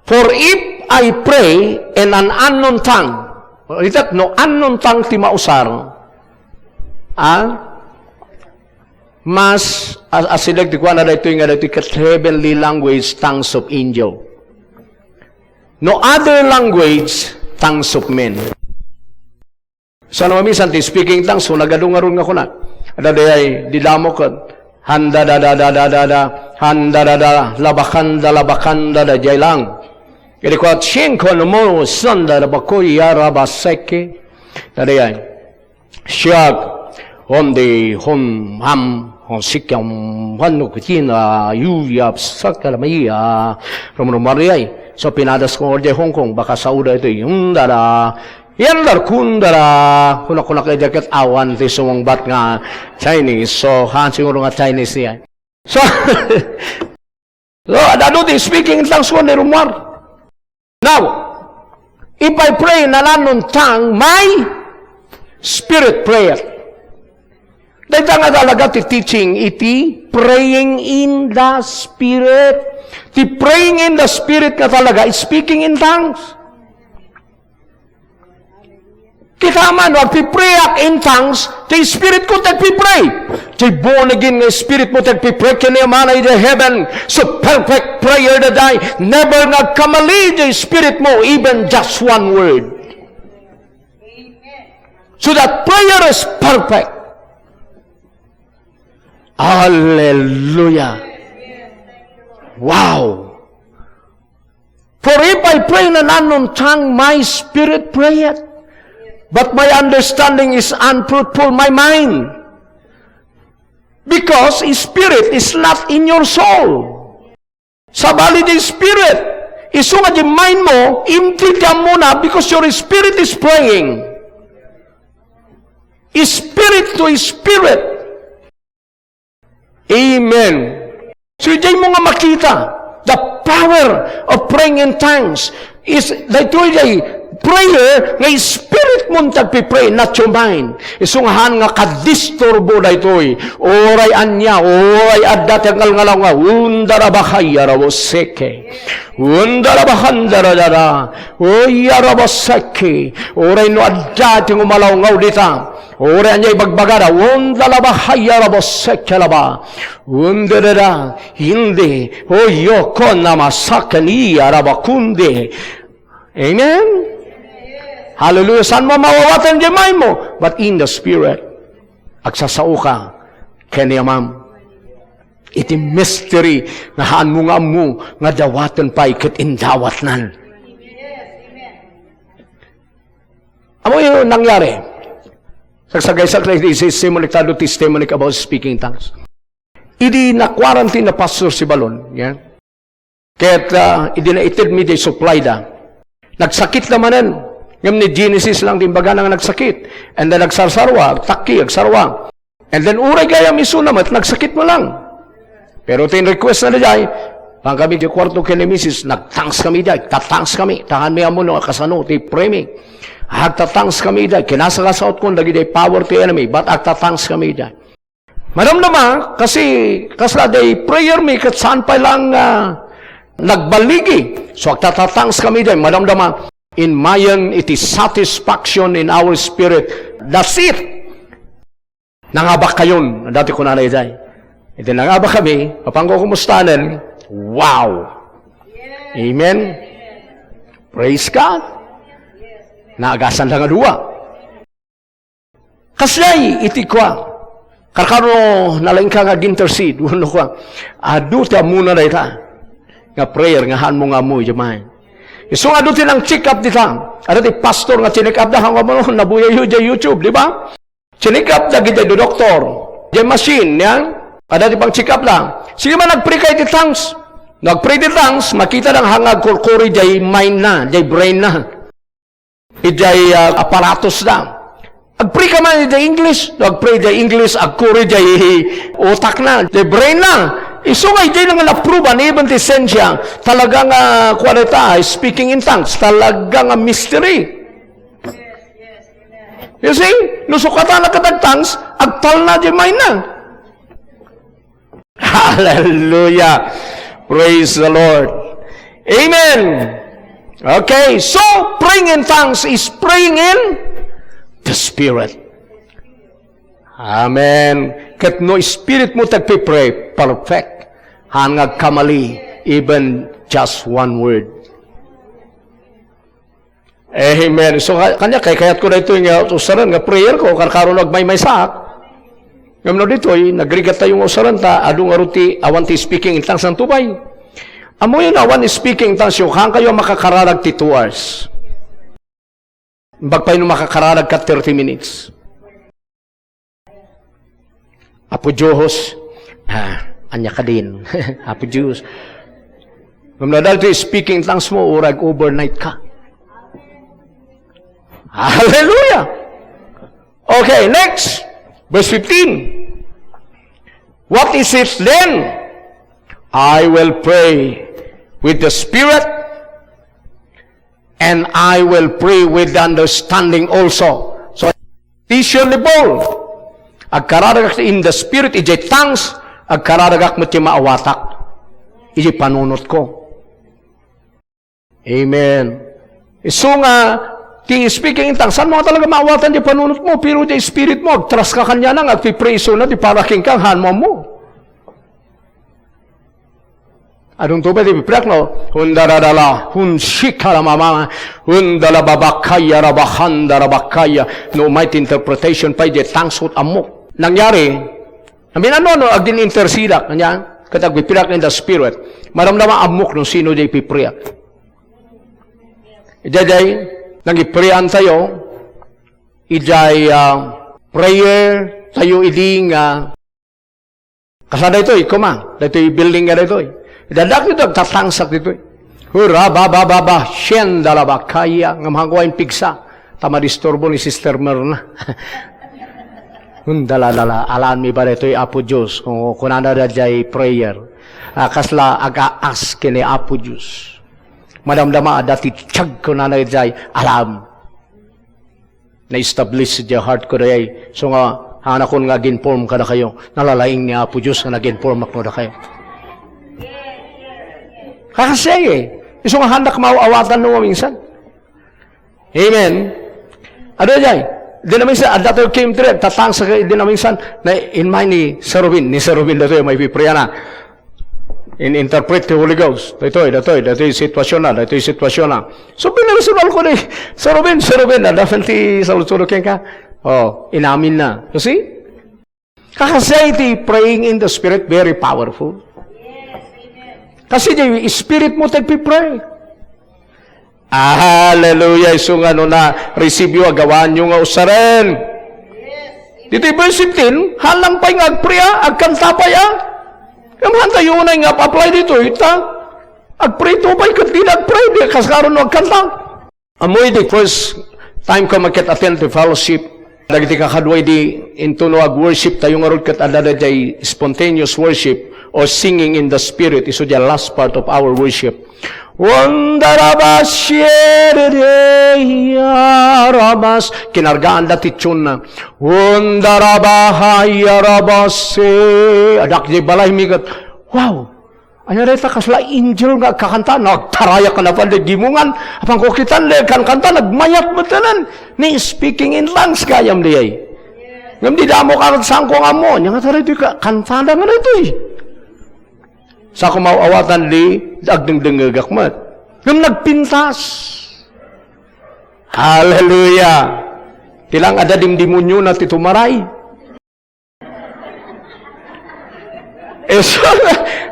"For if I pray in an unknown tongue," itat no unknown tongue ti mausar, ah, mas as-, asideg ti kuana daytoy nga daytoy ket heavenly language, tongues of angel. No other language, tongues of men. Saan a mamisan ti speaking tongues, so nagadu ngarud nga kuna. Adda dayay, didamo ket, handa da da da da da da, handa da da, labakanda, labakanda, da jay lang. Idi kuat, "Shinko no mo, sanda da bakoy, yara baseke." Adda dayay, "Siak, honde, hon, ham, hon, sikyam, hon, no, kutina, yuya, sakala, maya." Rumrumar dayay. So, pinadas ko nga jay Hong Kong, baka sauda ito, yung dada, Yandar kundara, kuna-kuna kay deket awan ti sumungbat nga Chinese. So, haan siguro nga Chinese niya. So, so, adda ti speaking in tongues ko ni Romuald. Now, if I pray in an unknown tongue, my spirit prayer. Dayta nga talaga ti teaching iti praying in the Spirit. Ti praying in the Spirit nga talaga is speaking in tongues. Kita man, no, agpiprayak in tongues, ti spirit ko ti agpipray. Ti born again nga spirit mo ti agpipray, ken ni Amana iti heaven, so perfect prayer dayta. Never nga agkamali ti spirit mo, even just one word. So that prayer is perfect. Hallelujah. Wow. For if I pray in an unknown tongue, my spirit prayeth, but my understanding is unfruitful, my mind. Because spirit is not in your soul. Sabali ti spirit, isu nga di mind mo, empty ti ammona because your spirit is praying. Spirit to spirit. Amen. So, idiay mo nga makita the power of praying in tongues is daytoy jay prayer nga spirit mo ti agpipray, not your mind. Isu nga haan nga kadisturbo daytoy. Uray ania, uray adda ti agngalngalaw nga, "Unda rabakaya raboseke. Unda rabakandaradara. Oya raboseke." Uray no adda ti ngumalawngaw dita. Uray ania ibagbagada, "Unda laba, hayara bo, sekka laba. Unda dada, hindi, oyo, kona masaken iya rabakunde." Amen? Hallelujah. Saan mo mawawaten di mind mo? But in the Spirit, agsasaoka ken ni Amam. Iti mystery nga haan mo nga ammo nga dawaten pay ket indawatnan. Amo yung nangyari. Sagsagaysak na iti testimony, kado testimony about speaking tongues. Idi na-quarantine na pastor si Balon, yeah? Ket, ah, idi na ited mi di supply da. Nagsakit na manen. Ngem ni Genesis lang din baga nga nagsakit. And then nagsarsarwa, takki, agsarwa. And then, uray gayam isuna met, nagsakit mo lang. Pero ti request na dayay, pangkami ti kwarto ken ni misis, nagtangs kami dayay, tatangs kami, tahan mi ammo no kasano ti pray mi. Agtatangs kami dayay, kinasakasaot kon dagiti power ti enemy, but agtatangs kami dayay. Madamdama, kasi kasla day prayer mi, ket saan pay lang, ah, nagbaligi. So, agtatatangs kami dayay, madamdama, in Mayan, it is satisfaction in our spirit. That's it. Nangabak kayon, dati kunana iday. Iti nangabak kami, apang ko kumustanen, wow! Amen? Praise God! Naagasan da nga dua. Kasjay, iti kua, karkaro nalaing ka nga ag-intercede, wenno kua, adu ti ammona dayta. nga prayer nga haanmo nga ammo idiay mind. Isu nga adu ti nang-check up dita. Ada ti pastor nga chinek up da, haanmo, nabuyayo idiay YouTube, di ba? Chinek up dagiti doktor. Idiay machine, yan. Ada ti pang-check up da. Sige man, nag-pray ka iti tongues. No, nag-pray iti tongues, makita da nga agkurkuri idiay mind na, idiay brain na. Idiay, ah, apparatus da. Ag-pray ka man idiay English, no, ag-pray idiay English, agkuri idiay utak na, idiay brain na. Isu nga idiay nga na-prove-an, even ti science, talaga nga, kuwan ita, speaking in tongues, talaga nga mystery. You see? No sukatan a ket ag-tongues, agtalna idiay mind na. Hallelujah. Praise the Lord. Amen. Okay, so praying in tongues is praying in the Spirit. Amen. Ket no spirit mo ti agpipray, perfect. Haan nga agkamali, even just one word. Amen. So, ka-, kanya, kay kayat ko daytoy nga usaren nga prayer ko, karkaro no agmaymaysaak. Ngem no ditoy, nagrigat tayo nga usaren ta, adu nga ruti, awan ti speaking in tongues nga tubay. Ammoyo no awan speaking in tongues, yo, haan kayo makakararag ti two hours. Imbag pay no makakararag ka thirty minutes. Apo Dios, ah, ania kadin? Apo Dios. Ngem no adda ti speaking tongues mo, uray ag-overnight ka. Hallelujah! Okay, next. Verse fifteen. What is it then? I will pray with the Spirit, and I will pray with understanding also. So, vision ni Paul, agkararagak in the Spirit, idiay tongues, agkararagak met ti maawatak, idiay panunotko. Amen. Isu nga, ti speaking in tongues, saan mo nga talaga maawatan ti panunot mo, pero ti spirit mo, agtras ka kaniana, nga agpipray isuna, ti para kenka, haan mo ammo. Adun to ba ti pipirak, no? Hundaradala, hunshikaramama, hundalababakaya, rabahandarabakaya. No umay ti interpretation pay, di tongues, hut ammok. Nangyari, amin ano, ano, agin intersidak, kanya, ket agpipirak in the spirit. Maramdama ammok no sino di ipipriak. Idiay, nangiprian tayo, idiay, ah, prayer tayo idi nga Kasla daytoy, koma, daytoy building nga daytoy. Dadak dito, agtatangsak ditoy. Hura, baba, baba, shen, dalaba, kaya, nga makuha yung pigsa. Ta madisturbo ni Sister Merna. Hundala, dala, alaan mi ba daytoy, Apo Dios, kung kunana da jay prayer. Ah, kasla aga-ask ni Apo Dios. Madamdama, dati tiyag kunana jay, alam. Na-establish iti heart ko dayay. So nga, hanakon nga ag-inform kadakayo. Nalalaing ni Apo Dios nga nag-inform ako dakayo. Kakasay eh. Isu nga handak maaw-awatan no maminsan. Amen. Adu jay. Di na minsan, adda tayo kim three, tatangsa ka, di na minsan, na in mind ni Sir Robin, ni Sir Robin datoy, may pipriana. In-interpret ti Holy Ghost. Daytoy, daytoy, daytoy sitwasyon na, daytoy sitwasyon na. So, pinarisural ko ni Sir Ruben, Sir Ruben, na dapat ti saludsolo kenka. Oh, inamin na. You see? Kakasay ti praying in the Spirit, very powerful. Kasi di spirit mo tagpipray. Ah, hallelujah. Isu nga no na-receive yo, agawaan yo nga usaren. Ditoy verse fifteen, halang pay nga agpray, ah, agkanta pay, ah. Ngem hanta yo unay nga apply ditoy, ta agpray to pay, ket di na agpray, di kas karon no agkanta. Ammoy di first time ko maket attend ti fellowship. Dagiti kakadua idi intuno ag-worship tayo ngarud ket adda dayjay spontaneous worship or singing in the Spirit. Isu diay last part of our worship. Wondaraba shirede yarabas. Kinargaan da ti tune na. Wondaraba hayarabase. Adak di balay mi ket, wow! Ania dayta kasla angel nga agkakanta? Nagtarayak ka na pa, di gimungan. Apan ko kitan, di kankanta, nagmayat met kanan. Ni speaking in tongues, gayam di ay. Ngem di damo ka, saan ko nga ammo. Ania nga taray itoy ka, kanta na nga na itoy. Sa kumaw-awatan di, agdengdengegak met. Ngem nagpintas. Hallelujah. Ti lang adda dimdimonyo na ti tumaray. Eh, so,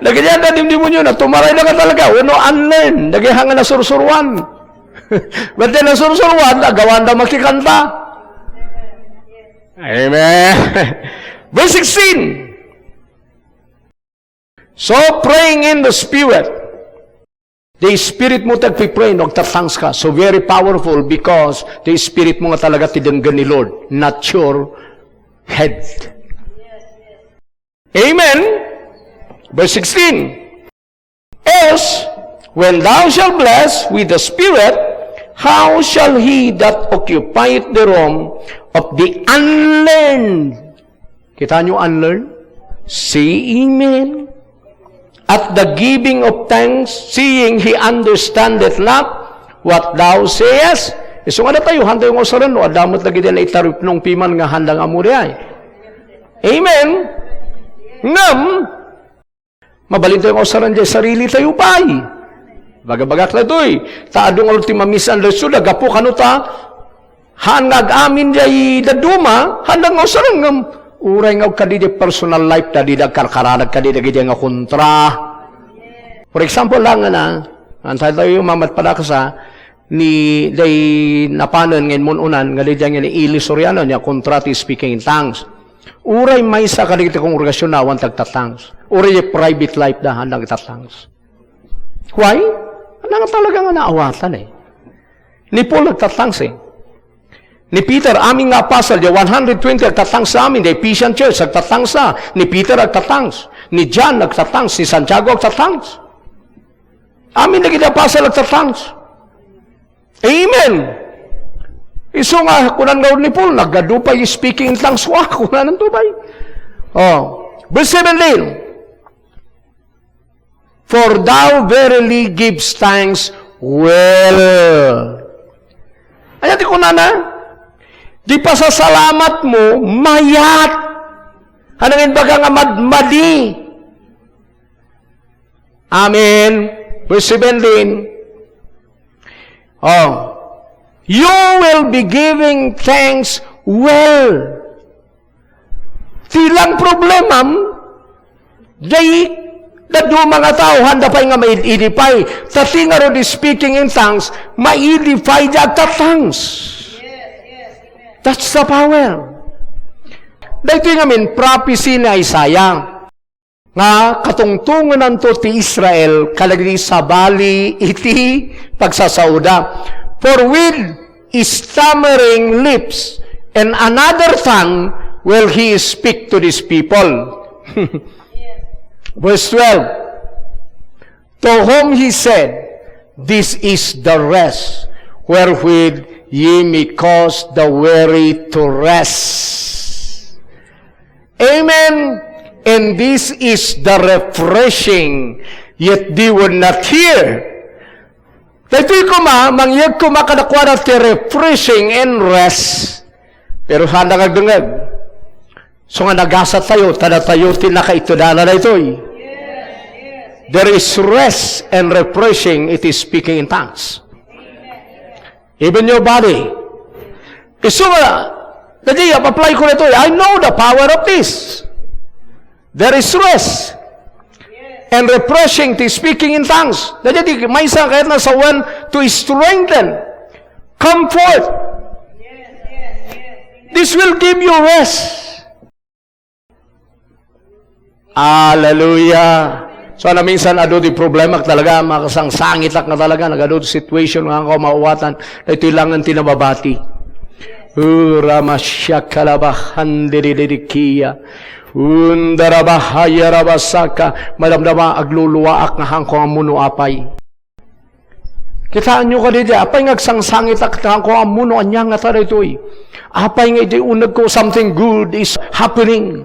dagiti adda dimdemoniona, tumarayda nga talaga, wenno unlearn, dagiti nga nasursuroan. But then, nasursuroan, agawanda makikanta. Amen. Verse sixteen. So, praying in the Spirit. The Spirit mo ti agpipray no agta-tongues ka. So, very powerful because the Spirit mo nga talaga ti denggen ni Lord, not your head. Amen? Verse sixteen. Else, when thou shalt bless with the Spirit, how shall he that occupyeth the room of the unlearned, kita nyo, unlearned? Say amen. At the giving of thanks, seeing he understandeth not what thou sayest. Isu nga datayo, handa nga usaren, no, adda met dagiti naitaripnong piman nga handa nga amuriay. Amen? Ngem, mabalintayo nga usaren diay sarili tayo pay. Bagabagak daytoy. Ta adu nga ultima misunderstood, gapu kano ta, haan nga ag-amin diay dadduma, handa nga usaren ngem, uray nga kadi diay personal life da, dida agkarkaradag kadi dagiti nga kontra. For example lang, ana, antay tayo mamatpada kasa, ni, day napanen nga inmun-unan, nga diay nga ni Eli Soriano, niya kontra ti speaking in tongues. Uray maysa kadagiti kongregasionna awan ti agta-tongues. Uray private life da, handa agta-tongues. Why? Ania nga talaga nga naawatan eh. Ni Paul agta-tongues eh. Ni Peter, amin nga apostle, the one hundred twenty agta-tongues sa amin, the Ephesian church, agta-tongues sa, ni Peter agta-tongues, ni John agta-tongues, ni Santiago agta-tongues. Amin dagiti apostle agta-tongues. Amen. Isu nga, kunan nga ni Paul, nagadu pay speaking in tongues, wa, kunananto pay. Oh, verse seventeen. For thou verily gives thanks well. Ania ti kunana? Di pasasalamat mo, mayat. Ania nga imbaga nga madmadi? Amen. Verse seventeen. Oh, you will be giving thanks well. Ti lang problemam, day dadduma nga tao, handa pay nga ma-edify. Ta ti ngarud speaking in tongues, ma-edify di agta-tongues. That's the power. Daytoy ngamin, prophecy ni Isaiah. Nga katungtongenanto ti Israel kadagiti sabali iti pagsasaoda. For with stammering lips and another tongue will he speak to this people. Verse twelve. To whom he said, "This is the rest wherewith ye may cause the weary to rest." Amen. And this is the refreshing, yet they would not hear. Daytoy koma, mangyeg koma kadakuada ti refreshing and rest. Pero saan nga agdengngeg? So nga nagasat tayo, ta datayo ti nakaitedana daytoy. There is rest and refreshing, it is speaking in tongues. Even your body. Isu nga, daydi, apply ko daytoy. I know the power of this. There is rest and refreshing ti speaking in tongues. Daydi, maysa kayatna sawen to strengthen, comfort. This will give you rest. Hallelujah. So, naminsan, adu ti problema talaga, makasangsangitak nga talaga, nagadu ti situation nga ako maawatan, itoy langen ti nababati. Ura masya kalabahan dirididikia. Unda rabahaya rabasaka. Madamdama, agluluwaak nga hangko nga muno apay. Kitaenyo kadi, apay nga agsangsangitak, kitaenko ammo no ania nga ta daytoy. Apay nga iti unegko, something good is happening.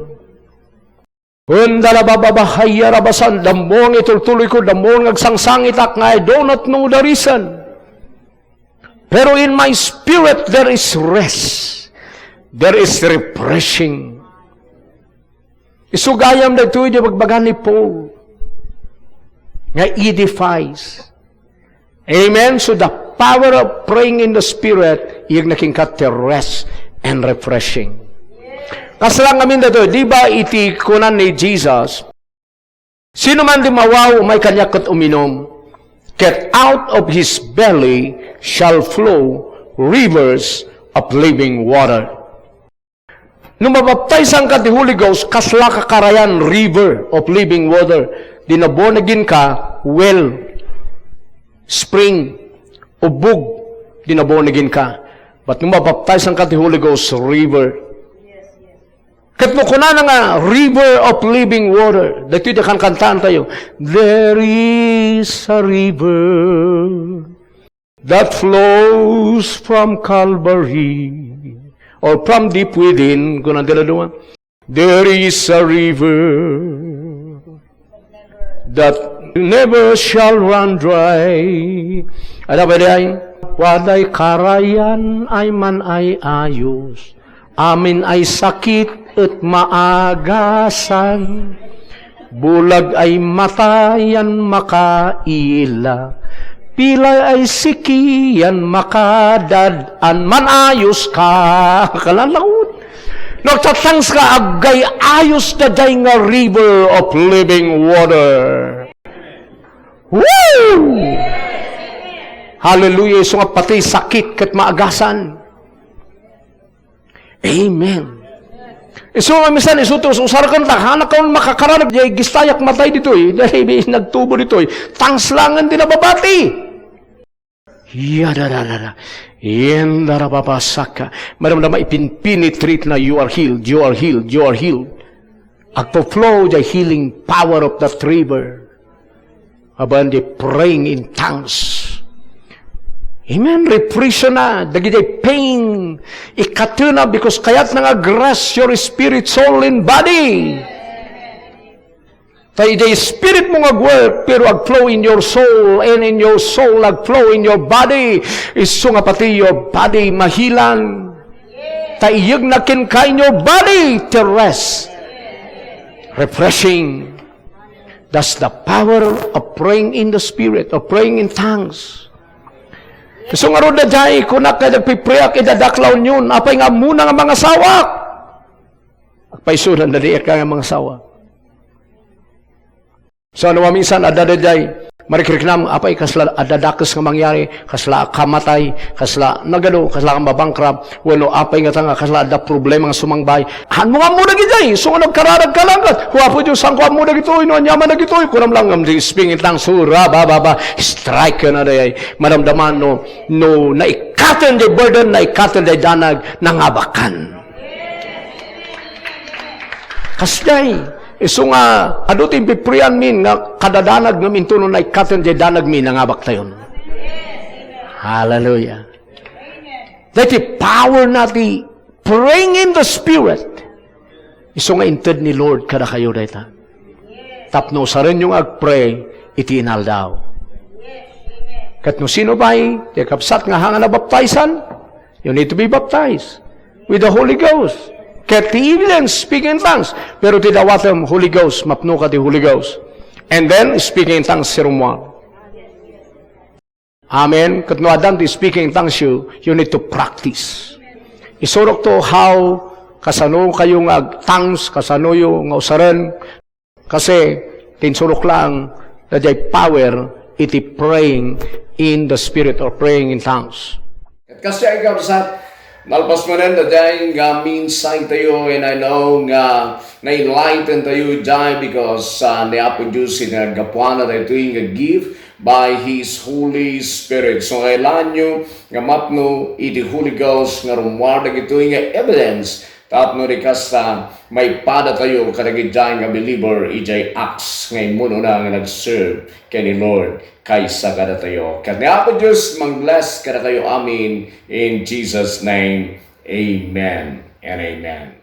Unda la bababahaya rabasan, dammo nga itultuloyko, dammo nga agsangsangitak nga I do not know the reason. Pero in my spirit, there is rest. There is refreshing. Isu gayam daytoy di bagbaga ni Paul nga edifies. Amen? So the power of praying in the Spirit, iyagna kenka ti rest and refreshing. Kasla ngamin daytoy, di ba iti kunan ni Jesus, Sino man di mawaw, umay kaniak ket uminum, ket out of his belly shall flow rivers of living water. No mabaptaysan ka ti Holy Ghost, kasla ka karayan river of living water. Di na born again ka, well, spring, ubbog, di na born again ka. But no mabaptaysan ka ti Holy Ghost, river. Ket no kunana nga, river of living water, daytoy ti kankantaan tayo, "There is a river that flows from Calvary," or "From deep within," kuna ti ladua. "There is a river that never shall run dry." Ada pay diay? Waday karayan ay man ay ayos. Amin ay sakit et maagasan. Bulag ay mata yan makaila. Pilay ay siki yan makadad-an. Man-ayos ka. Kalan laud. No agtatangis ka, aggay-ayos daydiay nga river of living water. Woo! Hallelujah. Isu nga pati sakit ket maagasan. Amen. Isu nga minsan, isu ti us-usarken ta, hanak kaon makakaranak, jay gistayak matay ditoy, daydi nagtubo ditoy, tangis laengen ti nababati. Yadararara. Yendarababasaka. Madamdama, ipinpenetrate na, "You are healed, you are healed, you are healed." Agpa-flow the healing power of that river. Aban di praying in tongues. Amen. Refresh na. Dagiti pain, ikatena, because kayatna nga rest your spirit, soul, and body. Ta idiay spirit mo nga agwork, pero agflow in your soul, and in your soul agflow in your body. Isu nga pati your body mahilan. Ta iyegna kenka in your body ti rest. Refreshing. That's the power of praying in the Spirit, of praying in tongues. Isu ngarud daydiay, kunak nga nagpipreak ida dakes La Union, apay nga ammona nga mangasawak? Agpayso na, daydiay nga mangasawak. So, no maminsan, adda daydiay, marikriknam, apay, kasla adda dakes nga mangyari, kasla kamatay, kasla nagadu, kasla mabangkrap, wenno apay ngata nga kasla adda problema nga sumangbay. Hanmo nga ammo dagitoy, so nga nagkararag ka lang ket, "O Apo Dios, saanko ammo dagitoy, no ania man dagitoy?" Kunam lang, ngem di speaking in tongues, hura, ba, ba, ba, strike ka na dayay. Madamdama, no, no, naikkaten di burden, naikkaten di danag, nangabakan. Kasdiay, isu nga, adu ti impipreanmin nga kadadanag ngem intono naikkaten di danagmi, nangabaktayon. Hallelujah. Daytoy power na ti praying in the Spirit. Isu nga inted ni Lord kadakayo dayta. Tapno usarenyo nga agpray iti inaldaw. Ket no sino pay ti kabsat nga haanna nabaptaysan, you need to be baptized with the Holy Ghost. Ket ti evidence, speaking in tongues. Pero ti dawatem, Holy Ghost, mapno ka ti Holy Ghost. And then, speaking in tongues, si Romuald. Amen. Ket no addan ti speaking in tongues you, you need to practice. Isurok to how kasano kayo nga ag-tongues, kasano yo nga usaren. Kasi tinsurok lang daydiay power iti praying in the Spirit or praying in tongues. Ket kasdiay, kabsat, nalpas manen daydiay nga mensahe tayo, and I know nga na-enlighten tayo daydiay because, ah, ni Apo Dios iti naggapuana daytoy nga gift by His Holy Spirit. So, kailangan nyo nga mapno iti Holy Ghost nga rummuar dagitoy nga evidence tapno di kasta, maipada tayo kadagiti nga believer idiay Acts nga immun-una nga nag-serve ken ni Lord kaysa kadatayo. Ket ni Apo Dios mang-bless kadatayo amin in Jesus' name. Amen and amen.